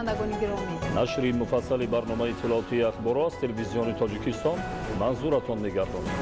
Бинандагони гиромӣ. Нашри муфассали барномаи иттилоотии Ахборо аз Телевизиони Тоҷикистон манзуратон мегардонад.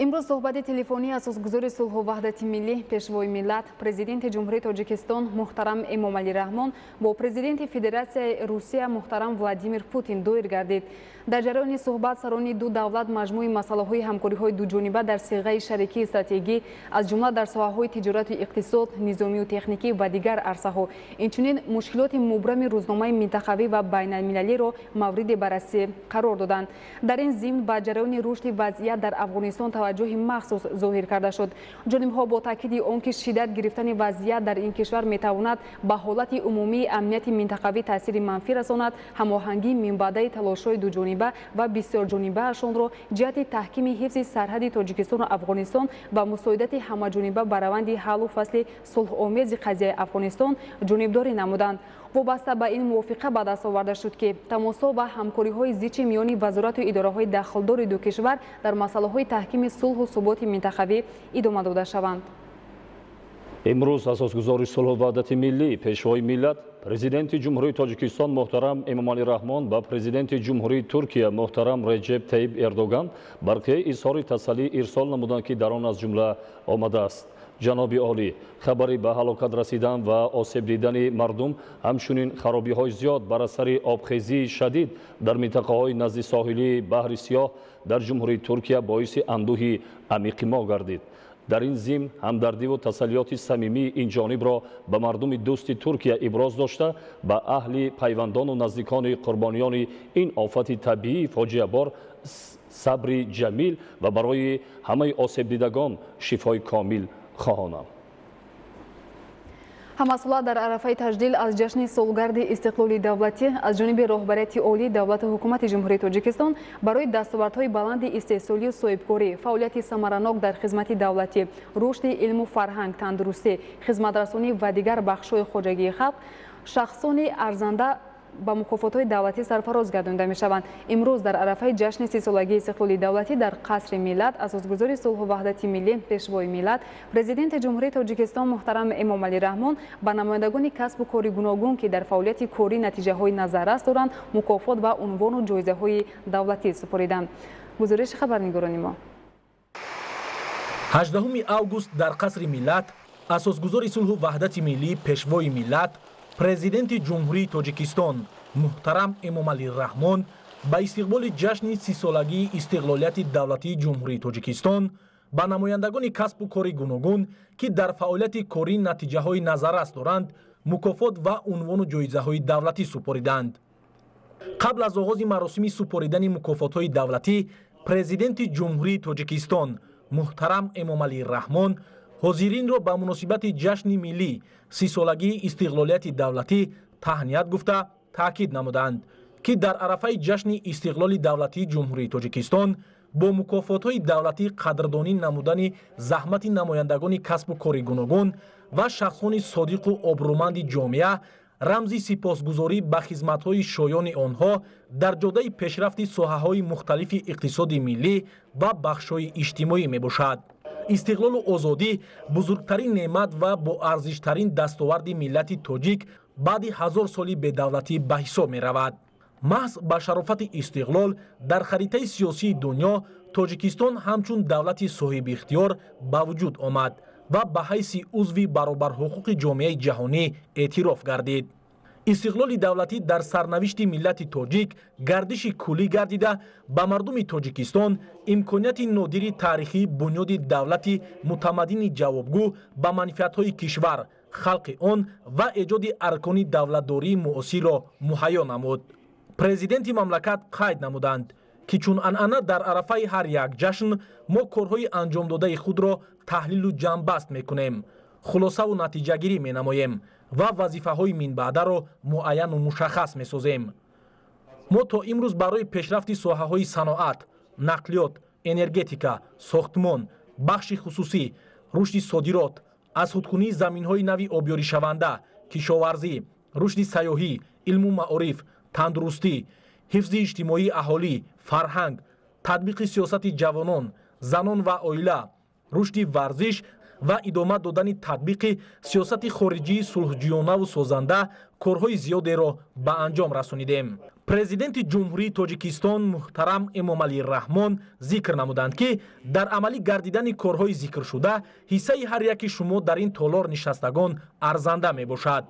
Имрӯз суҳбати телефонии асосгузори сулҳу ваҳдати миллӣ, Пешвои миллат, Президенти Ҷумҳурии Тоҷикистон муҳтарам Эмомалӣ Раҳмон бо Президенти Федератсияи Русия муҳтарам Владимир Путин доир гардид. Дар ҷараёни суҳбат сарони ду давлат маҷмӯи масъалаҳои ҳамкориҳои дуҷониба дар сиғаи шарикии стратегӣ, аз ҷумла дар соҳаҳои тиҷорату иқтисод, низомию техникӣ ва дигар арсаҳо, инчунин мушкилоти мубрами рӯзномаи минтақавӣ ва байналмилалиро мавриди баррасӣ қарор доданд. Дар ин зимн ба ҷараёни рушди вазъият дар Афғонистон таваҷҷӯҳи махсус зоҳир карда шуд. Ҷонибҳо бо таъкиди он ки шиддат гирифтани вазъият дар ин кишвар метавонад ба ҳолати умумии амнияти минтақавӣ таъсири манфӣ расонад, ҳамоҳангии минбаъдаи талошҳои дуҷониба ва бисёрҷонибаашонро ҷиҳати таҳкими ҳифзи сарҳади Тоҷикистону Афғонистон ва мусоидати ҳамаҷониба ба раванди ҳаллу фасли сулҳомези қазияи Афғонистон ҷонибдорӣ намуданд. Вобаста ба ин мувофиқа ба даст оварда шуд, ки тамосҳо ва ҳамкориҳои зичи миёни вазорату идораҳои дахлдори ду кишвар дар масъалаҳои таҳкими сулҳу суботи минтақавӣ идома дода шаванд. Имрӯз асосгузори сулҳу ваҳдати миллӣ, Пешвои миллат, Президенти Ҷумҳурии Тоҷикистон муҳтарам Эмомалӣ Раҳмон ба Президенти Ҷумҳурии Туркия муҳтарам Реҷеб Таиб Эрдоган барқияи изҳори тасаллӣ ирсол намуданд, ки дар он аз ҷумла омадааст: Ҷаноби олӣ, хабари ба ҳалокат расидан ва осеб дидани мардум, ҳамчунин харобиҳои зиёд бар асари обхезии шадид дар минтақаҳои назди соҳилии Баҳри Сиёҳ дар Ҷумҳурии Туркия боиси андӯҳи амиқи мо гардид. Дар ин зимн ҳамдардиву тасаллиёти самимии ин ҷонибро ба мардуми дӯсти Туркия иброз дошта, ба аҳли пайвандону наздикони қурбониёни ин офати табиии фоҷиабор сабри ҷамил ва барои ҳамаи осебдидагон шифои комил хоҳонам. Ҳамасола дар арафаи таҷлил аз ҷашни солгарди истиқлоли давлатӣ аз ҷониби роҳбарияти олии давлату ҳукумати Ҷумҳурии Тоҷикистон барои дастовардҳои баланди истеҳсолию соҳибкорӣ, фаъолияти самаранок дар хизмати давлатӣ, рушди илму фарҳанг, тандурустӣ, хизматрасонӣ ва дигар бахшҳои хоҷагии халқ шахсони арзанда ба мукофотҳои давлатӣ сарфароз гардонида мешаванд. Имрӯз дар арафаи ҷашни 30-солагии истиқлоли давлатӣ дар Қасри миллат асосгузори сулҳу ваҳдати миллӣ, Пешвои миллат, Президенти Ҷумҳурии Тоҷикистон муҳтарам Эмомалӣ Раҳмон ба намояндагони касбу кори гуногун, ки дар фаъолияти корӣ натиҷаҳои назаррас доранд, мукофот ва унвону ҷоизаҳои давлатӣ супориданд. Гузориши хабарнигорони мо. 18 август дар Қасри миллат асосгузори сулҳу ваҳдати миллӣ, Пешвои миллат, Президенти Ҷумҳурии Тоҷикистон муҳтарам Эмомалӣ Раҳмон ба истиқболи ҷашни 30-солагии истиқлолияти давлатии Ҷумҳурии Тоҷикистон ба намояндагони касбу кори гуногун, ки дар фаъолияти корӣ натиҷаҳои назаррас доранд, мукофот ва унвону ҷоизаҳои давлатӣ супориданд. Қабл аз оғози маросими супоридани мукофотҳои давлатӣ Президенти Ҷумҳурии Тоҷикистон муҳтарам Эмомалӣ Раҳмон ҳозиринро ба муносибати ҷашни миллӣ, 30-солагии истиқлолияти давлатӣ таҳният гуфта, таъкид намуданд, ки дар арафаи ҷашни истиқлоли давлатии Ҷумҳурии Тоҷикистон бо мукофотҳои давлатӣ қадрдонӣ намудани заҳмати намояндагони касбу кори гуногун ва шахсони содиқу обрӯманди ҷомеа рамзи сипосгузорӣ ба хизматҳои шоёни онҳо дар ҷодаи пешрафти соҳаҳои мухталифи иқтисоди миллӣ ва бахшҳои иҷтимоӣ мебошад. Истиқлолу озодӣ бузургтарин неъмат ва боарзиштарин дастоварди миллати тоҷик баъди 1000 соли бедавлатӣ ба ҳисоб меравад. Маҳз ба шарофати истиқлол дар харитаи сиёсии дунё Тоҷикистон ҳамчун давлати соҳибихтиёр ба вуҷуд омад ва ба ҳайси узви баробарҳуқуқи ҷомеаи ҷаҳонӣ эътироф гардид. Истиқлоли давлатӣ дар сарнавишти миллати тоҷик гардиши куллӣ гардида, ба мардуми Тоҷикистон имконияти нодири таърихии бунёди давлати мутамаддини ҷавобгӯ ба манфиатҳои кишвар, халқи он ва эҷоди аркони давлатдории муосирро муҳайё намуд. Президенти мамлакат қайд намуданд, ки чун анъана дар арафаи ҳар як ҷашн мо корҳои анҷомдодаи худро таҳлилу ҷамъбаст мекунем, хулосаву натиҷагирӣ менамоем ва вазифаҳои минбаъдаро муайяну мушаххас месозем. Мо то имрӯз барои пешрафти соҳаҳои саноат, нақлиёт, энергетика, сохтмон, бахши хусусӣ, рушди содирот, аз худкунии заминҳои нави обёришаванда, кишоварзӣ, рушди сайёҳӣ, илму маориф, тандурустӣ, ҳифзи иҷтимоии аҳолӣ, фарҳанг, татбиқи сиёсати ҷавонон, занон ва оила, рушди варзиш Ва идома додани татбиқи сиёсати хориҷии сулҳҷӯёнаву созанда корҳои зиёдеро ба анҷом расонидем. Президенти Ҷумҳурии Тоҷикистон муҳтарам Эмомалӣ Раҳмон зикр намуданд, ки дар амалӣ гардидани корҳои зикршуда ҳиссаи ҳар яки шумо дар ин толор нишастагон арзанда мебошад.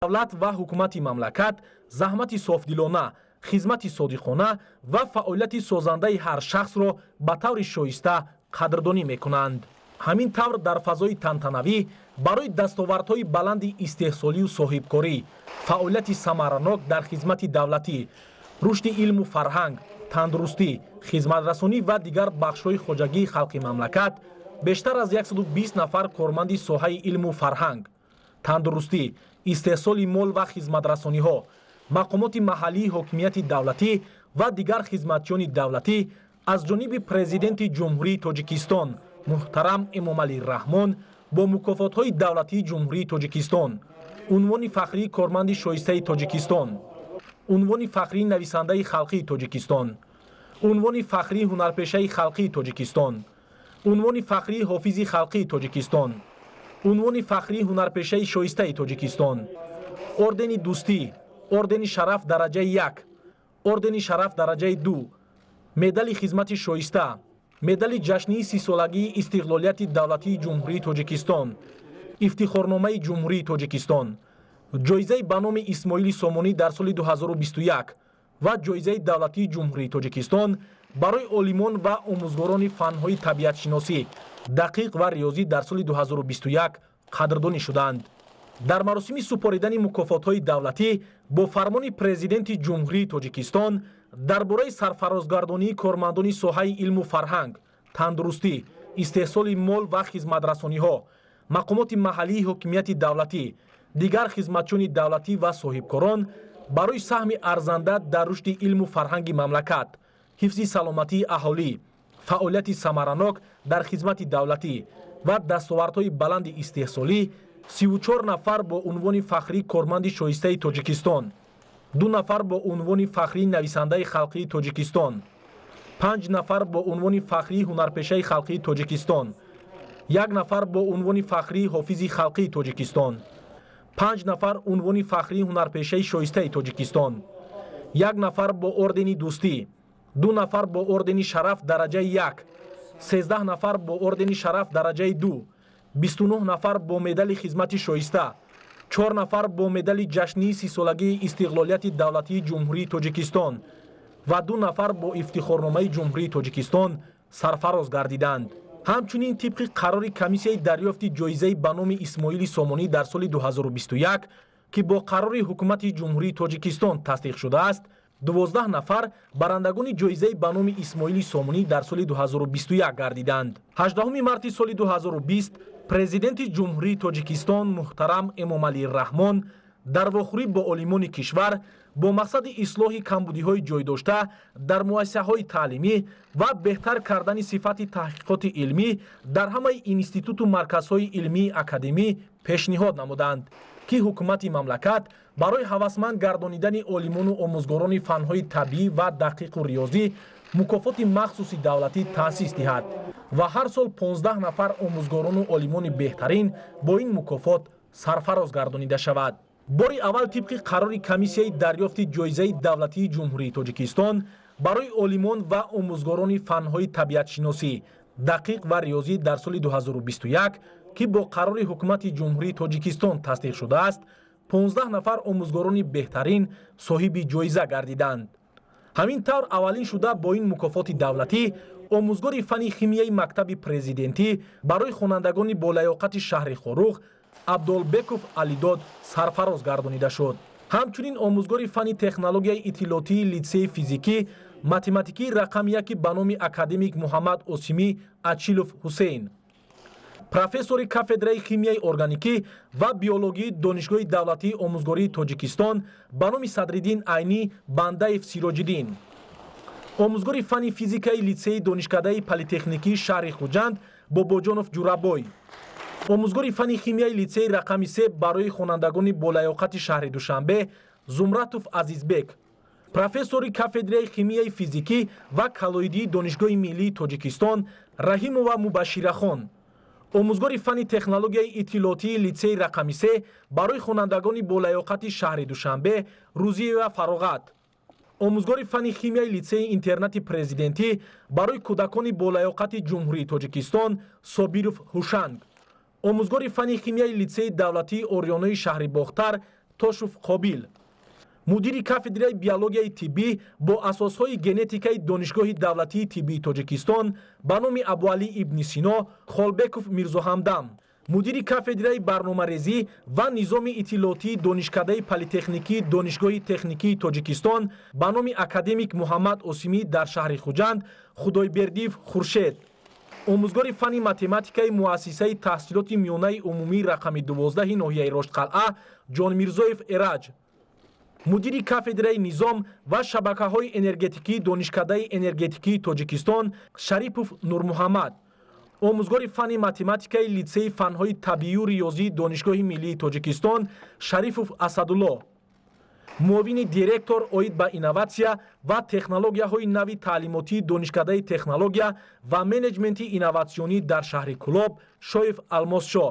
Давлат ва ҳукумати мамлакат заҳмати софдилона, хизмати содиқона ва фаъолияти созандаи ҳар шахсро ба таври шоиста қадрдонӣ мекунанд. Ҳамин тавр, дар фазои тантанавӣ барои дастовардҳои баланди истеҳсолию соҳибкорӣ, фаъолияти самаранок дар хизмати давлатӣ, рушди илму фарҳанг, тандурустӣ, хизматрасонӣ ва дигар бахшҳои хоҷагии халқи мамлакат бештар аз 120 нафар корманди соҳаи илму фарҳанг, тандурустӣ, истеҳсоли мол ва хизматрасониҳо, мақомоти маҳаллии ҳокимияти давлатӣ ва дигар хизматчиёни давлатӣ аз ҷониби Президенти Ҷумҳурии Тоҷикистон муҳтарам Эмомалӣ Раҳмон бо мукофотҳои давлатии Ҷумҳурии Тоҷикистон, унвони фахрии корманди шоистаи Тоҷикистон, унвони фахрии нависандаи халқии Тоҷикистон, унвони фахрии ҳунарпешаи халқии Тоҷикистон, унвони фахрии ҳофизи халқии Тоҷикистон, унвони фахрии ҳунарпешаи шоистаи Тоҷикистон, ордени Дӯстӣ, ордени Шараф дараҷаи як, ордени Шараф дараҷаи ду, медали хизмати шоиста, медали ҷашнии 30-солагии истиқлолияти давлатии Ҷумҳурии Тоҷикистон, ифтихорномаи Ҷумҳурии Тоҷикистон, ҷоизаи ба номи Исмоили Сомонӣ дар соли 2021 ва ҷоизаи давлатии Ҷумҳурии Тоҷикистон барои олимон ва омӯзгорони фанҳои табиатшиносӣ, дақиқ ва риёзӣ дар соли 2021 қадрдонӣ шуданд. Дар маросими супоридани мукофотҳои давлатӣ бо фармони Президенти Ҷумҳурии Тоҷикистон дар бораи сарфарозгардонии кормандони соҳаи илму фарҳанг, тандурустӣ, истеҳсоли мол ва хизматрасониҳо, мақомоти маҳаллии ҳокимияти давлатӣ, дигар хизматчиёни давлатӣ ва соҳибкорон барои саҳми арзанда дар рушди илму фарҳанги мамлакат, ҳифзи саломатии аҳолӣ, фаъолияти самаранок дар хизмати давлатӣ ва дастовардҳои баланди истеҳсолӣ 34 нафар бо унвони фахрии корманди шоистаи Тоҷикистон, 2 нафар бо унвони фахрии нависандаи халқии Тоҷикистон, 5 нафар бо унвони фахрии ҳунарпешаи халқии Тоҷикистон, 1 нафар бо унвони фахрии ҳофизи халқии Тоҷикистон, 5 нафар унвони фахрии ҳунарпешаи шоистаи Тоҷикистон, 1 нафар бо ордени Дӯстӣ, 2 нафар бо ордени Шараф дараҷаи як, 13 нафар бо ордени Шараф дараҷаи ду, 29 нафар бо медали хизмати шоиста, 4 нафар бо медали ҷашнии 30-солагии истиқлолияти давлатии Ҷумҳурии Тоҷикистон ва 2 нафар бо ифтихорномаи Ҷумҳурии Тоҷикистон сарфароз гардиданд. Ҳамчунин, тибқи қарори комиссияи дарёфти ҷоизаи ба номи Исмоили Сомонӣ дар соли 2021, ки бо қарори Ҳукумати Ҷумҳурии Тоҷикистон тасдиқ шудааст, 12 нафар барандагони ҷоизаи ба номи Исмоили Сомонӣ дар соли 2021 гардиданд. 18 марти соли 2020 Президенти Ҷумҳурии Тоҷикистон муҳтарам Эмомалӣ Раҳмон дар вохӯрӣ бо олимони кишвар бо мақсади ислоҳи камбудиҳои ҷойдошта дар муассисаҳои таълимӣ ва беҳтар кардани сифати таҳқиқоти илмӣ дар ҳамаи институту марказҳои илмии академӣ пешниҳод намуданд, ки ҳукумати мамлакат барои ҳавасманд гардонидани олимону омӯзгорони фанҳои табиӣ ва дақиқу риёзӣ мукофоти махсуси давлатӣ таъсис диҳад ва ҳар сол 15 нафар омӯзгорону олимони беҳтарин бо ин мукофот сарфароз гардонида шавад. Бори аввал тибқи қарори комиссияи дарёфти ҷоизаи давлатии Ҷумҳурии Тоҷикистон барои олимон ва омӯзгорони фанҳои табиатшиносӣ, дақиқ ва риёзӣ дар соли 2021, ки бо қарори Ҳукумати Ҷумҳурии Тоҷикистон тасдиқ шудааст, 15 нафар омӯзгорони беҳтарин соҳиби ҷоиза гардиданд. Ҳамин тавр, аввалин шуда бо ин мукофоти давлатӣ омӯзгори фанни химияи мактаби президентӣ барои хонандагони болаёқати шаҳри Хоруғ Абдолбеков Алидод сарфароз гардонида шуд. Ҳамчунин, омӯзгори фанни технологияи иттилоотии литсеи физикӣ математикии рақами яки ба номи академик Муҳаммад Осимӣ Ачилов Ҳусейн, профессори кафедраи химияи органикӣ ва биологии Донишгоҳи давлатии омӯзгории Тоҷикистон ба номи Садриддин Айнӣ Бандаев Сироҷиддин, омӯзгори фанни физикаи литсеи донишкадаи политехникии шаҳри Хуҷанд Бобоҷонов Ҷурабой, омӯзгори фанни химияи литсеи рақами се барои хонандагони болаёқати шаҳри Душанбе Зумратов Азизбек, профессори кафедраи химияи физикӣ ва каллоидии Донишгоҳи миллии Тоҷикистон Раҳимова Мубаширахон, Омӯзгори фанни технологияи иттилоотии литсеи рақами 3 барои хонандагони болаёқати шаҳри Душанбе Рӯзиева Фароғат. Омӯзгори фанни химияи литсеи интернати президентӣ барои кӯдакони болаёқати Ҷумҳурии Тоҷикистон Собиров Ҳушанг. Омӯзгори фанни химияи литсеи давлатии Орёнои шаҳри Бохтар Тошув Қобил. Мудири кафедраи биологияи тиббӣ бо асосҳои генетикаи Донишгоҳи давлатии тиббии Тоҷикистон ба номи Абуалӣ ибни Сино Холбеков Мирзоҳамдам. Мудири кафедраи барномарезӣ ва низоми иттилоотии Донишкадаи политехникии Донишгоҳи техникии Тоҷикистон ба номи академик Муҳаммад Осимӣ дар шаҳри Хуҷанд Худойбердиев Хуршед. Омӯзгори фанни математикаи муассисаи таҳсилоти миёнаи умумии рақами 12 ноҳияи Роштқалъа Ҷонмирзоев Эраҷ. Мудири кафедраи низом ва шабакаҳои энергетикии Донишкадаи энергетикии Тоҷикистон Шарипов Нурмуҳаммад. Омӯзгори фанни математикаи литсеи фанҳои табиию риёзии Донишгоҳи миллии Тоҷикистон Шарифов Асадулло. Муовини директор оид ба инноватсия ва технологияҳои нави таълимотии Донишкадаи технология ва менеҷменти инноватсионӣ дар шаҳри Кӯлоб Шоев Алмосшо.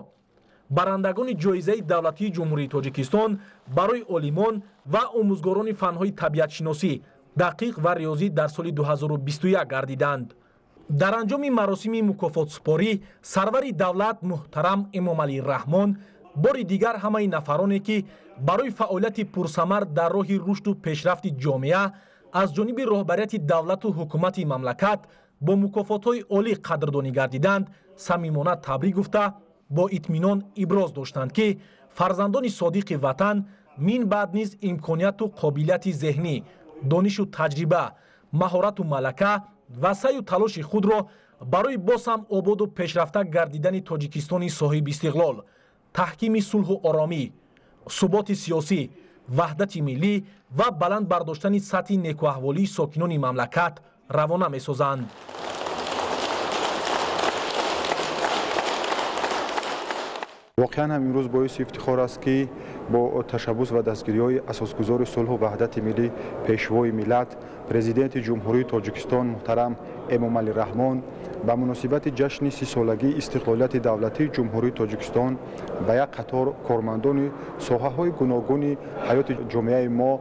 Барандагони ҷоизаи давлатии Ҷумҳурии Тоҷикистон барои олимон ва омӯзгорони фанҳои табиатшиносӣ, дақиқ ва риёзӣ дар соли 2021 гардиданд. Дар анҷоми маросими мукофотсупорӣ сарвари давлат муҳтарам Эмомалӣ Раҳмон бори дигар ҳамаи нафароне, ки барои фаъолияти пурсамар дар роҳи рушду пешрафти ҷомеа аз ҷониби роҳбарияти давлату ҳукумати мамлакат бо мукофотҳои олӣ қадрдонӣ гардиданд, самимона табрик гуфта, бо итминон иброз доштанд, ки фарзандони содиқи ватан мин баъд низ имконияту қобилияти зеҳнӣ, донишу таҷриба, маҳорату малака ва саъю талоши худро барои боз ҳам ободу пешрафта гардидани Тоҷикистони соҳибистиқлол, таҳкими сулҳу оромӣ, суботи сиёсӣ, ваҳдати миллӣ ва баланд бардоштани сатҳи некуаҳволии сокинони мамлакат равона месозанд. Воқеан ҳам имрӯз боиси ифтихор аст, ки бо ташаббус ва дастгириҳои асосгузори сулҳу ваҳдати миллӣ, Пешвои миллат, Президенти Ҷумҳурии Тоҷикистон муҳтарам Эмомалӣ Раҳмон ба муносибати ҷашни 30-солагии истиқлолияти давлатии Ҷумҳурии Тоҷикистон ба як қатор кормандони соҳаҳои гуногуни ҳаёти ҷомеаи мо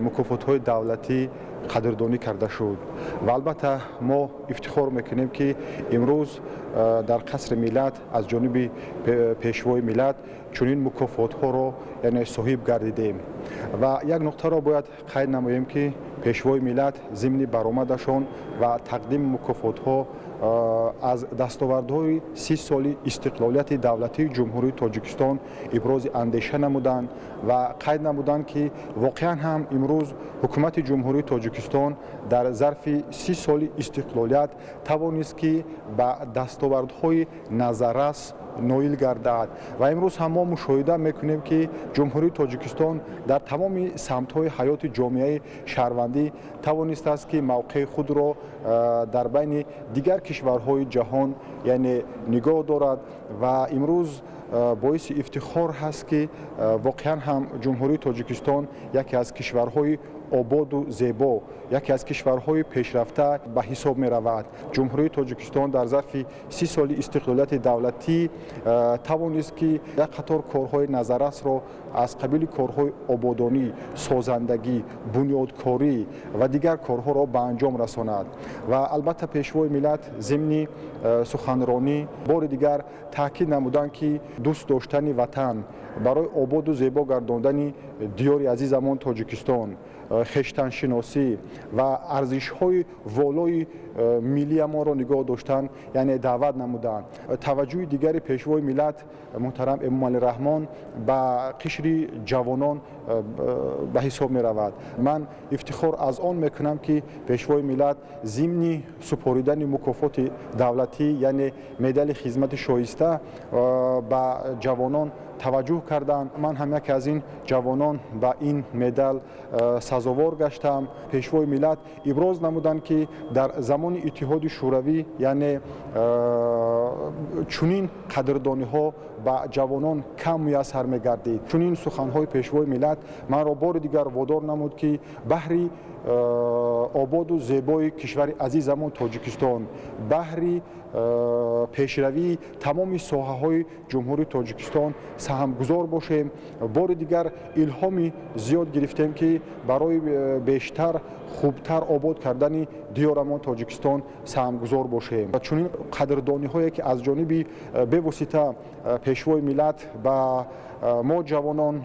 мукофотҳои давлатӣ қадрдонӣ карда шуд. Ва албатта мо ифтихор мекунем, ки имрӯз дар Қасри миллат аз ҷониби Пешвои миллат чунин мукофотҳоро яъне соҳиб гардидем. Ва як нуқтаро бояд қайд намоем, ки Пешвои миллат зимни баромадашон ва тақдими мукофотҳо аз дастовардҳои 30 соли истиқлолияти давлатии Ҷумҳурии Тоҷикистон ибрози андеша намуданд ва қайд намуданд, ки воқеан ҳам имрӯз ҳукумати Ҷумҳурии Тоҷикистон дар зарфи 30 соли истиқлолият тавонист, ки ба дастовардҳои назаррас ноил гардад. Ва имрӯз ҳам мо мушоҳида мекунем, ки Ҷумҳурии Тоҷикистон дар тамоми самтҳои ҳаёти ҷомеаи шаҳрвандӣ тавонистааст, ки мавқеи худро дар байни дигар кишварҳои ҷаҳон яъне нигоҳ дорад. Ва имрӯз боиси ифтихор ҳаст, ки воқеан ҳам Ҷумҳурии Тоҷикистон яке аз кишварҳои ободу зебо, яке аз кишварҳои пешрафта ба ҳисоб меравад. Ҷумҳурии Тоҷикистон дар зарфи 30 соли истиқлолияти давлатӣ тавонист, ки як қатор корҳои назаррасро аз қабили корҳои ободонӣ, созандагӣ, бунёдкорӣ ва дигар корҳоро ба анҷом расонад. Ва албатта Пешвои миллат зимни суханронӣ бори дигар таъкид намуданд, ки дӯст доштани ватан барои ободу зебо гардондани диёри азизамон Тоҷикистон, хештаншиносӣ ва арзишҳои волои миллиямонро нигоҳ доштан яъне даъват намуданд. Таваҷҷӯҳи дигари Пешвои миллат муҳтарам Эмомалӣ Раҳмон ба қишри ҷавонон ба ҳисоб меравад. Ман ифтихор аз он мекунам, ки Пешвои миллат зимни супоридани мукофоти давлатӣ, яъне медали хизмати шоиста, ба ҷавонон таваҷҷӯҳ карданд. Ман ҳам яке аз ин ҷавонон ба ин медал сазовор гаштам. Пешвои миллат иброз намуданд, ки дар замони Иттиҳоди Шӯравӣ яъне чунин қадрдониҳо ба ҷавонон кам муяссар мегардид. Чунин суханҳои Пешвои миллат манро бори дигар водор намуд, ки баҳри Ободу зебои кишвари азизамон Тоҷикистон, баҳри пешравии тамоми соҳаҳои Ҷумҳурии Тоҷикистон саҳмгузор бошем. Бори дигар илҳоми зиёд гирифтем, ки барои бештар хубтар обод кардани диёрамон Тоҷикистон саҳмгузор бошем. Чунин қадрдониҳое, ки аз ҷониби бевосита Пешвои миллат ба мо ҷавонон,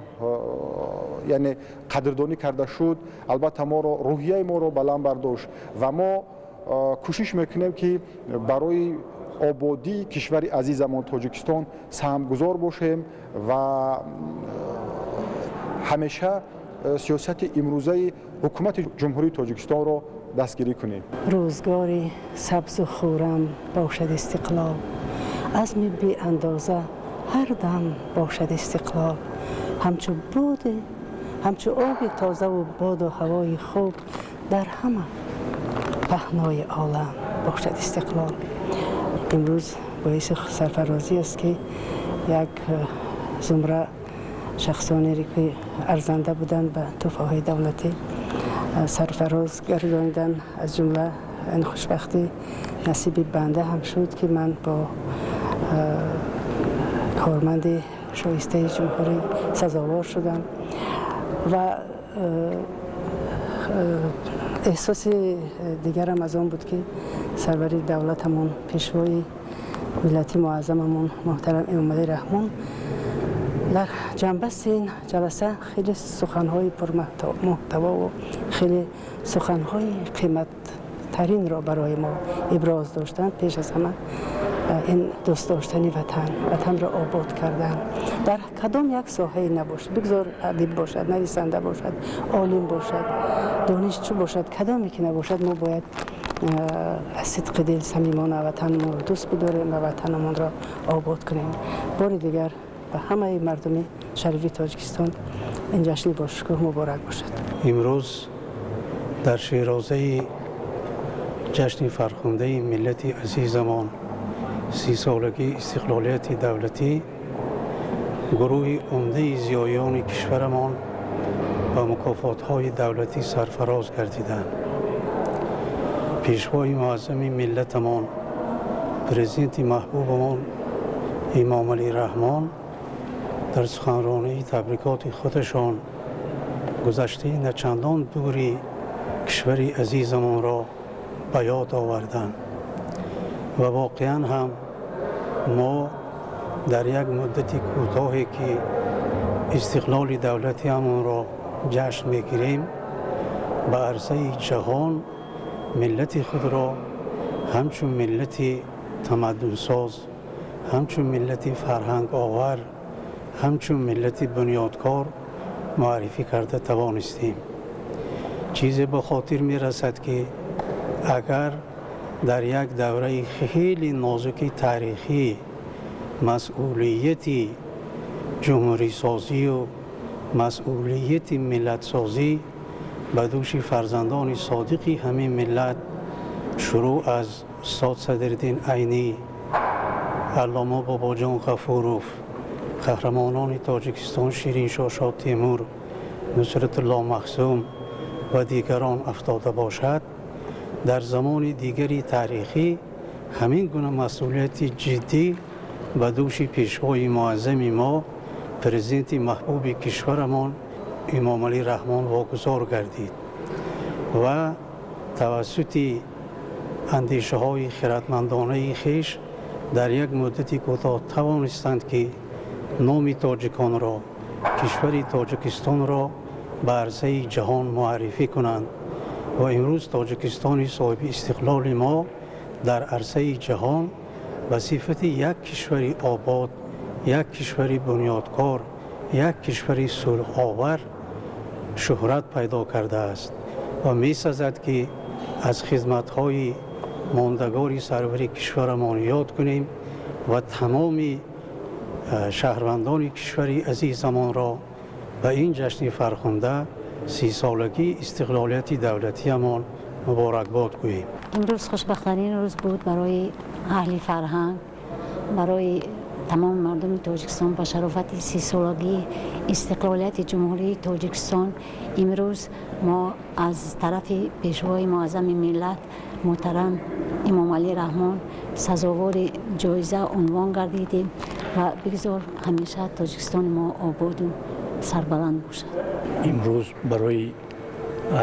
яъне, қадрдонӣ карда шуд, албатта, моро рӯҳияи моро баланд бардошт ва мо кӯшиш мекунем, ки барои ободии кишвари азизамон Тоҷикистон саҳмгузор бошем ва ҳамеша сиёсати имрӯзаи ҳукумати Ҷумҳурии Тоҷикистонро дастгирӣ кунем. Рӯзгори сабзу хуррам бошад истиқлол, азми беандоза ҳар дам бошад истиқлол, ҳамчу боде, ҳамчу оби тозаву боду ҳавои хуб дар ҳама паҳнои олам бошад истиқлол. Имрӯз боиси сарфарозӣ аст, ки як зумра шахсонере, ки арзанда буданд, ба тӯҳфаҳои давлатӣ сарфароз гардонидан. Аз ҷумла ин хушбахтӣ насиби банда ҳам шуд, ки ман бо корманди шоистаи ҷумҳурӣ сазовор шудам ва эҳсоси дигарам аз он буд, ки сарвари давлатамон, Пешвои миллати муаззамамон муҳтарам Эмомалӣ Раҳмон дар ҷанбасти ин ҷаласа хеле суханҳои пурмуҳтавову хеле суханҳои қиматтаринро барои мо иброз доштанд. Пеш аз ҳама ин дӯст доштани ватан, ватанро обод кардан дар кадом як соҳае набошад, бигзор адиб бошад, нависанда бошад, олим бошад, донишҷӯ бошад, кадоме ки набошад, мо бояд аз сидқи дил самимона ватанамонро дӯст бидорем ва ватанамонро обод кунем. Бори дигар ба ҳамаи мардуми шарифи Тоҷикистон ин ҷашни бошукӯҳ муборак бошад. Имрӯз дар широзаи ҷашни фархундаи миллати азизамон, 30-солагии истиқлолияти давлатӣ, гурӯҳи умдаи зиёиёни кишварамон ба мукофотҳои давлатӣ сарфароз гардиданд. Пешвои муаззами миллатамон, Президенти маҳбубамон Эмомалӣ Раҳмон дар суханронии табрикоти худашон гузаштаи начандон дури кишвари азизамонро ба ёд оварданд ва воқеан ҳам мо дар як муддати кӯтоҳе, ки истиқлоли давлатиамонро ҷашн мегирем, ба арсаи ҷаҳон миллати худро ҳамчун миллати тамаддунсоз, ҳамчун миллати фарҳанговар, ҳамчун миллати бунёдкор муаррифӣ карда тавонистем. Чизе ба хотир мерасад, ки агар дар як давраи хеле нозуки таърихӣ масъулияти ҷумҳурисозию масъулияти миллатсозӣ ба дӯши фарзандони содиқи ҳамин миллат, шурӯъ аз устод Садриддин Айнӣ, аллома Бобоҷон Ғафуров, қаҳрамонони Тоҷикистон Шириншоҳ Шоҳтемур, Нусратулло Махсум ва дигарон афтода бошад, дар замони дигари таърихӣ ҳамин гуна масъулияти ҷиддӣ ба дӯши Пешвои муаззами мо, Президенти маҳбуби кишварамон Эмомалӣ Раҳмон вогузор гардид ва тавассути андешаҳои хиратмандонаи хеш дар як муддати кӯтоҳ тавонистанд, ки номи тоҷиконро, кишвари Тоҷикистонро ба арсаи ҷаҳон муаррифӣ кунанд ва имрӯз Тоҷикистони соҳиби истиқлоли мо дар арсаи ҷаҳон ба сифати як кишвари обод, як кишвари бунёдкор, як кишвари сулҳовар шӯҳрат пайдо кардааст ва месазад, ки аз хизматҳои мондагори сарвари кишварамон ёд кунем ва тамоми шаҳрвандони кишвари азизамонро ба ин ҷашни фархунда, 30-солагии истиқлолияти давлатиамон муборакбод гӯем. Имрӯз хушбахттарин рӯз буд барои аҳли фарҳанг, барои Тамоми мардуми Тоҷикистон ба шарофати 30-солагии истиқлолияти Ҷумҳурии Тоҷикистон имрӯз мо аз тарафи Пешвои Муаззами миллат муҳтарам Эмомалӣ Раҳмон сазовори ҷоиза унвон гардидем ва бигзор ҳамеша Тоҷикистони мо ободу сарбаланд бошад. Имрӯз барои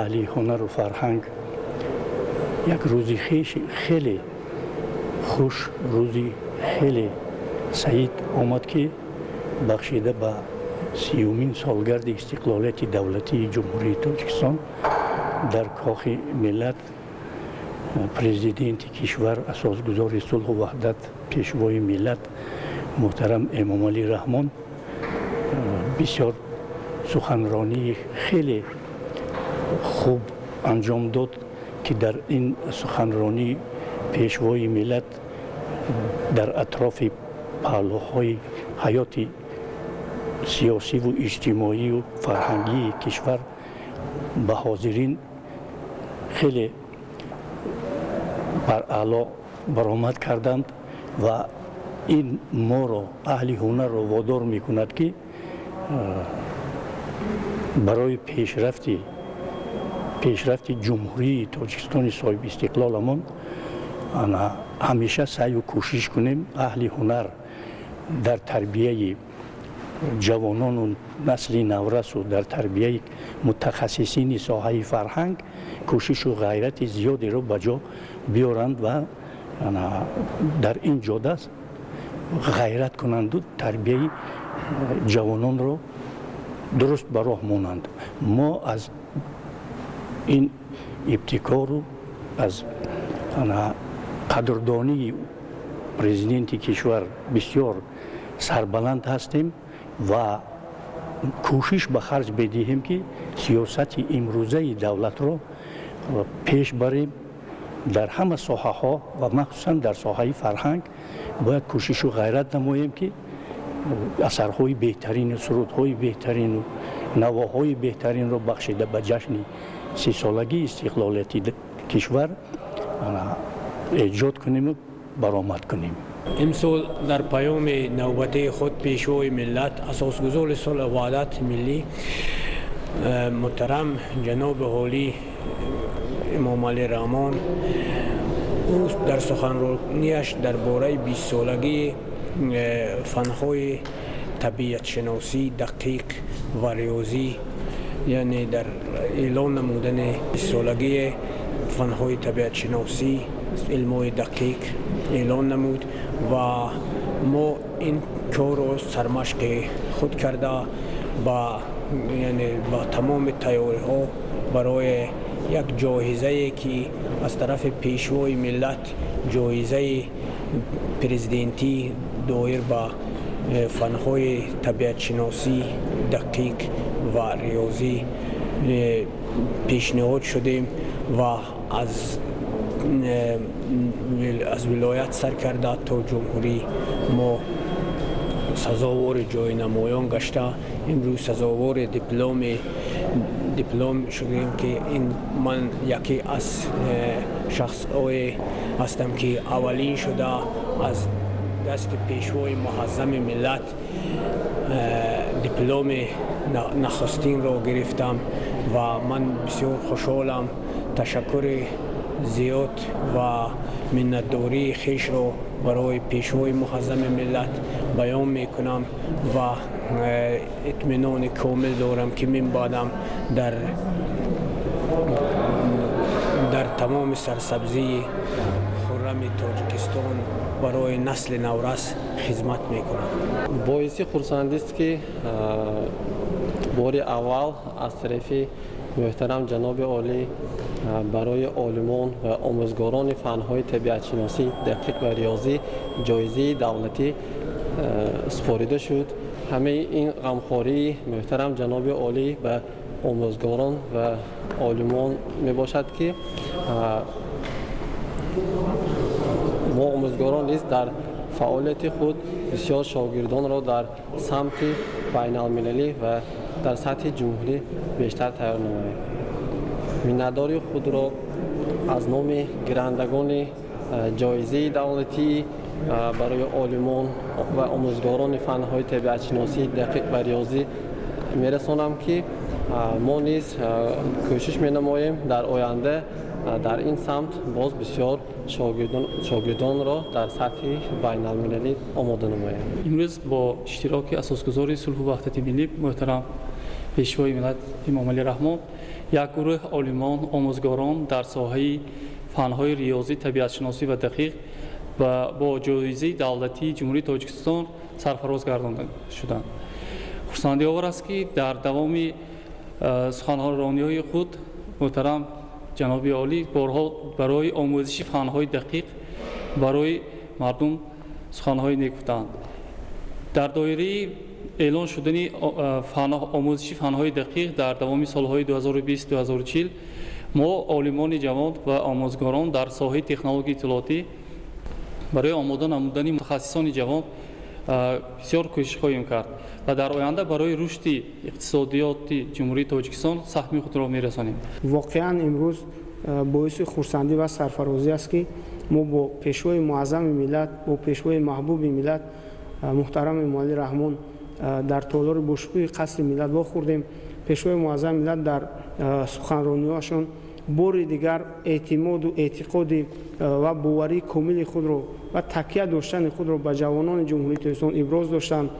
аҳли ҳунару фарҳанг як рӯзи хеле хуш, рӯзи хеле саид омад, ки бахшида ба 30-умин солгарди истиқлолияти давлатии Ҷумҳурии Тоҷикистон дар Кохи Миллат Президенти кишвар, асосгузори сулҳу ваҳдат, Пешвои миллат муҳтарам Эмомалӣ Раҳмон бисёр суханронии хеле хуб анҷом дод, ки дар ин суханронӣ Пешвои миллат дар атрофи паҳлӯҳои ҳаёти сиёсиву иҷтимоию фарҳангии кишвар ба ҳозирин хеле бараъло баромад карданд ва ин моро, аҳли ҳунарро, водор мекунад, ки барои пешрафти Ҷумҳурии Тоҷикистони соҳибистиқлоламон ҳамеша саъю кӯшиш кунем. Аҳли ҳунар дар тарбияи ҷавонону насли наврасу дар тарбияи мутахассисини соҳаи фарҳанг кӯшишу ғайрати зиёдеро ба ҷо биёранд ва дар ин ҷода ғайрат кунанду тарбияи ҷавононро дуруст ба роҳ монанд. Мо аз ин ибтикору аз қадрдонии президенти кишвар бисёр сарбаланд ҳастем ва кӯшиш ба харҷ медиҳем, ки сиёсати имрӯзаи давлатро пеш барем дар ҳама соҳаҳо ва махсусан дар соҳаи фарҳанг бояд кӯшишу ғайрат намоем, ки асарҳои беҳтарину сурудҳои беҳтарину навоҳои беҳтаринро бахшида ба ҷашни 30-солагии истиқлолияти кишвар эҷод кунему баромад кунем. Имсол дар паёми навбатии худ Пешвои миллат, асосгузори сулҳу ваҳдати миллӣ муҳтарам ҷаноби олӣ Эмомалӣ Раҳмон ӯ дар суханронияш дар бораи 20-солагии фанҳои табиатшиносӣ дақиқ ва риёзӣ, яъне дар эълон намудани 20-солагии фанҳои табиатшиносӣ, илмҳои дақиқ эълон намуд ва мо ин корро сармашқи худ карда ба, яъне ба тамоми тайёриҳо барои як ҷоизае, ки аз тарафи Пешвои миллат ҷоизаи президентӣ доир ба фанҳои табиатшиносӣ дақиқ ва риёзӣ пешниҳод шудем ва аз вилоят сар карда то ҷумҳурӣ мо сазовори ҷои намоён гашта, имрӯз сазовори диплом шудем, ки ин ман яке аз шахсҳое ҳастам, ки аввалин шуда аз дасти Пешвои муаззами миллат дипломи нахустинро гирифтам ва ман бисёр хушҳолам. Ташаккури зиёд ва миннатдории хешро барои Пешвои муаззами миллат баён мекунам ва итминони комил дорам, ки минбаъдам дар тамоми сарсабзии хуррами Тоҷикистон барои насли наврас хизмат мекунам. Боиси хурсандист, ки бори аввал аз тарафи муҳтарам ҷаноби олӣ барои олимон ва омӯзгорони фанҳои табиатшиносӣ дақиқ ва риёзӣ ҷоизаи давлатӣ супорида шуд. Ҳамаи ин ғамхории муҳтарам ҷаноби олӣ ба омӯзгорон ва олимон мебошад, ки мо омӯзгорон низ дар фаъолияти худ бисёр шогирдонро дар самти байналмилалӣ ва дар сатҳи ҷумҳурӣ бештар тайёр намоем. Миннатдории худро аз номи гирандагони ҷоизаи давлатии барои олимон ва омӯзгорони фанҳои табиатшиносӣ, дақиқ ва риёзӣ мерасонам, ки мо низ кӯшиш менамоем дар оянда дар ин самт боз бисёр шогирдонро дар сатҳи байналмилалӣ омода намоем. Имрӯз бо иштироки асосгузори сулҳу ваҳдати миллӣ муҳтарам Пешвои миллат Эмомалӣ Раҳмон як гурӯҳ олимон, омӯзгорон дар соҳаи фанҳои риёзӣ, табиатшиносӣ ва дақиқ ва бо ҷоизаи давлатии Ҷумҳурии Тоҷикистон сарфароз гардонда шуданд. Хурсандиовар аст, ки дар давоми суханрониҳои худ муҳтарам ҷаноби олӣ борҳо барои омӯзиши фанҳои дақиқ барои мардум суханҳои нек гуфтанд. Дар доираи эълон шудани омӯзиши фанҳои дақиқ дар давоми солҳои 2020-2040 мо олимони ҷавон ва омӯзгорон дар соҳаи технологияи иттилоотӣ барои омода намудани мутахассисони ҷавон бисёр кӯшиш хоҳем кард ва дар оянда барои рушди иқтисодиёти Ҷумҳурии Тоҷикистон саҳми худро мерасонем. Воқеан, имрӯз боиси хурсандӣ ва сарфарозӣ аст, ки мо бо Пешвои муаззами миллат, бо Пешвои маҳбуби миллат муҳтарам Эмомалӣ Раҳмон дар толори бошукӯҳи Қасри Миллат вохӯрдем. Пешвои муаззами миллат дар суханрониҳояшон бори дигар эътимоду эътиқоди ва боварии комили худро ва такя доштани худро ба ҷавонони Ҷумҳурии Тоҷикистон иброз доштанд.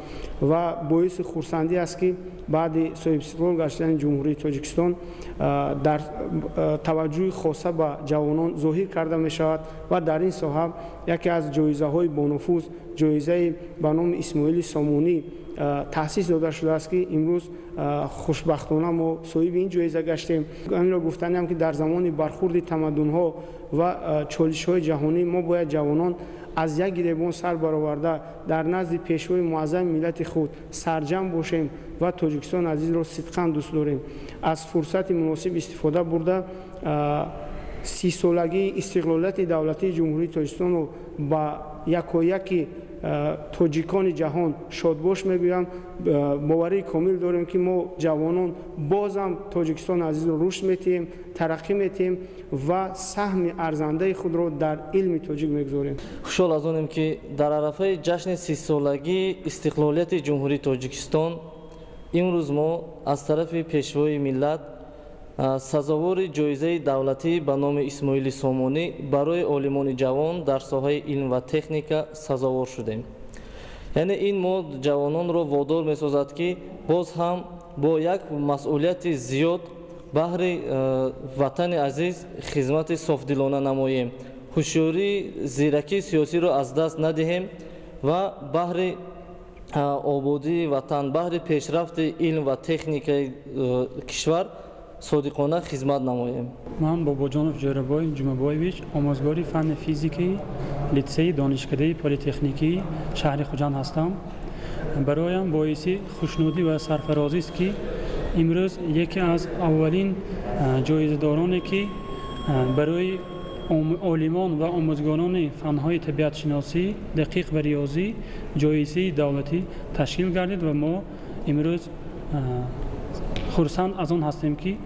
Ва боиси хурсандӣ аст, ки баъди соҳибистиқлол гаштани Ҷумҳурии Тоҷикистон дар таваҷҷӯҳи хоса ба ҷавонон зоҳир карда мешавад ва дар ин соҳа яке аз ҷоизаҳои бонуфуз, ҷоизаи ба номи Исмоили Сомонӣ таъсис дода шудааст, ки имрӯз хушбахтона мо соҳиби ин ҷоиза гаштем. Инро гуфтаниам, ки дар замони бархурди тамаддунҳо ва чолишҳои ҷаҳонӣ мо бояд ҷавонон аз як гиребон сар бароварда, дар назди Пешвои муаззами миллати худ сарҷамъ бошем ва Тоҷикистони азизро сидқан дӯст дорем. Аз фурсати муносиб истифода бурда, 30-солагии истиқлолияти давлатии Ҷумҳурии Тоҷикистонро ба якояки тоҷикони ҷаҳон шодбош мегӯям. Боварии комил дорем, ки мо ҷавонон бозам Тоҷикистони азизро рушд метиҳем, тараққӣ метиҳем ва саҳми арзандаи худро дар илми тоҷик мегузорем. Хушҳол аз онем, ки дар арафаи ҷашни 30-солагии истиқлолияти Ҷумҳурии Тоҷикистон имрӯз мо аз тарафи Пешвои миллат сазовори ҷоизаи давлатӣ ба номи Исмоили Сомонӣ барои олимони ҷавон дар соҳаи илм ва техника сазовор шудем. Яъне ин мо ҷавононро водор месозад, ки боз ҳам бо як масъулияти зиёд баҳри ватани азиз хизмати софдилона намоем, ҳушёрии зиракии сиёсиро аз даст надиҳем ва баҳри ободии ватан, баҳри пешрафти илм ва техникаи кишвар содиқона хизмат намоем. Ман Бобоҷонов Ҷӯрабой Ҷумабоевич, омӯзгори фанни физикаи литсеи Донишкадаи политехникии шаҳри Хуҷанд ҳастам. Бароям боиси хушнудӣ ва сарфарозист, ки имрӯз яке аз аввалин ҷоизадороне, ки барои олимон ва омӯзгорони фанҳои табиатшиносӣ, дақиқ ва риёзӣ ҷоизаи давлатӣ ташкил гардид ва мо имрӯз хурсанд аз он ҳастем, ки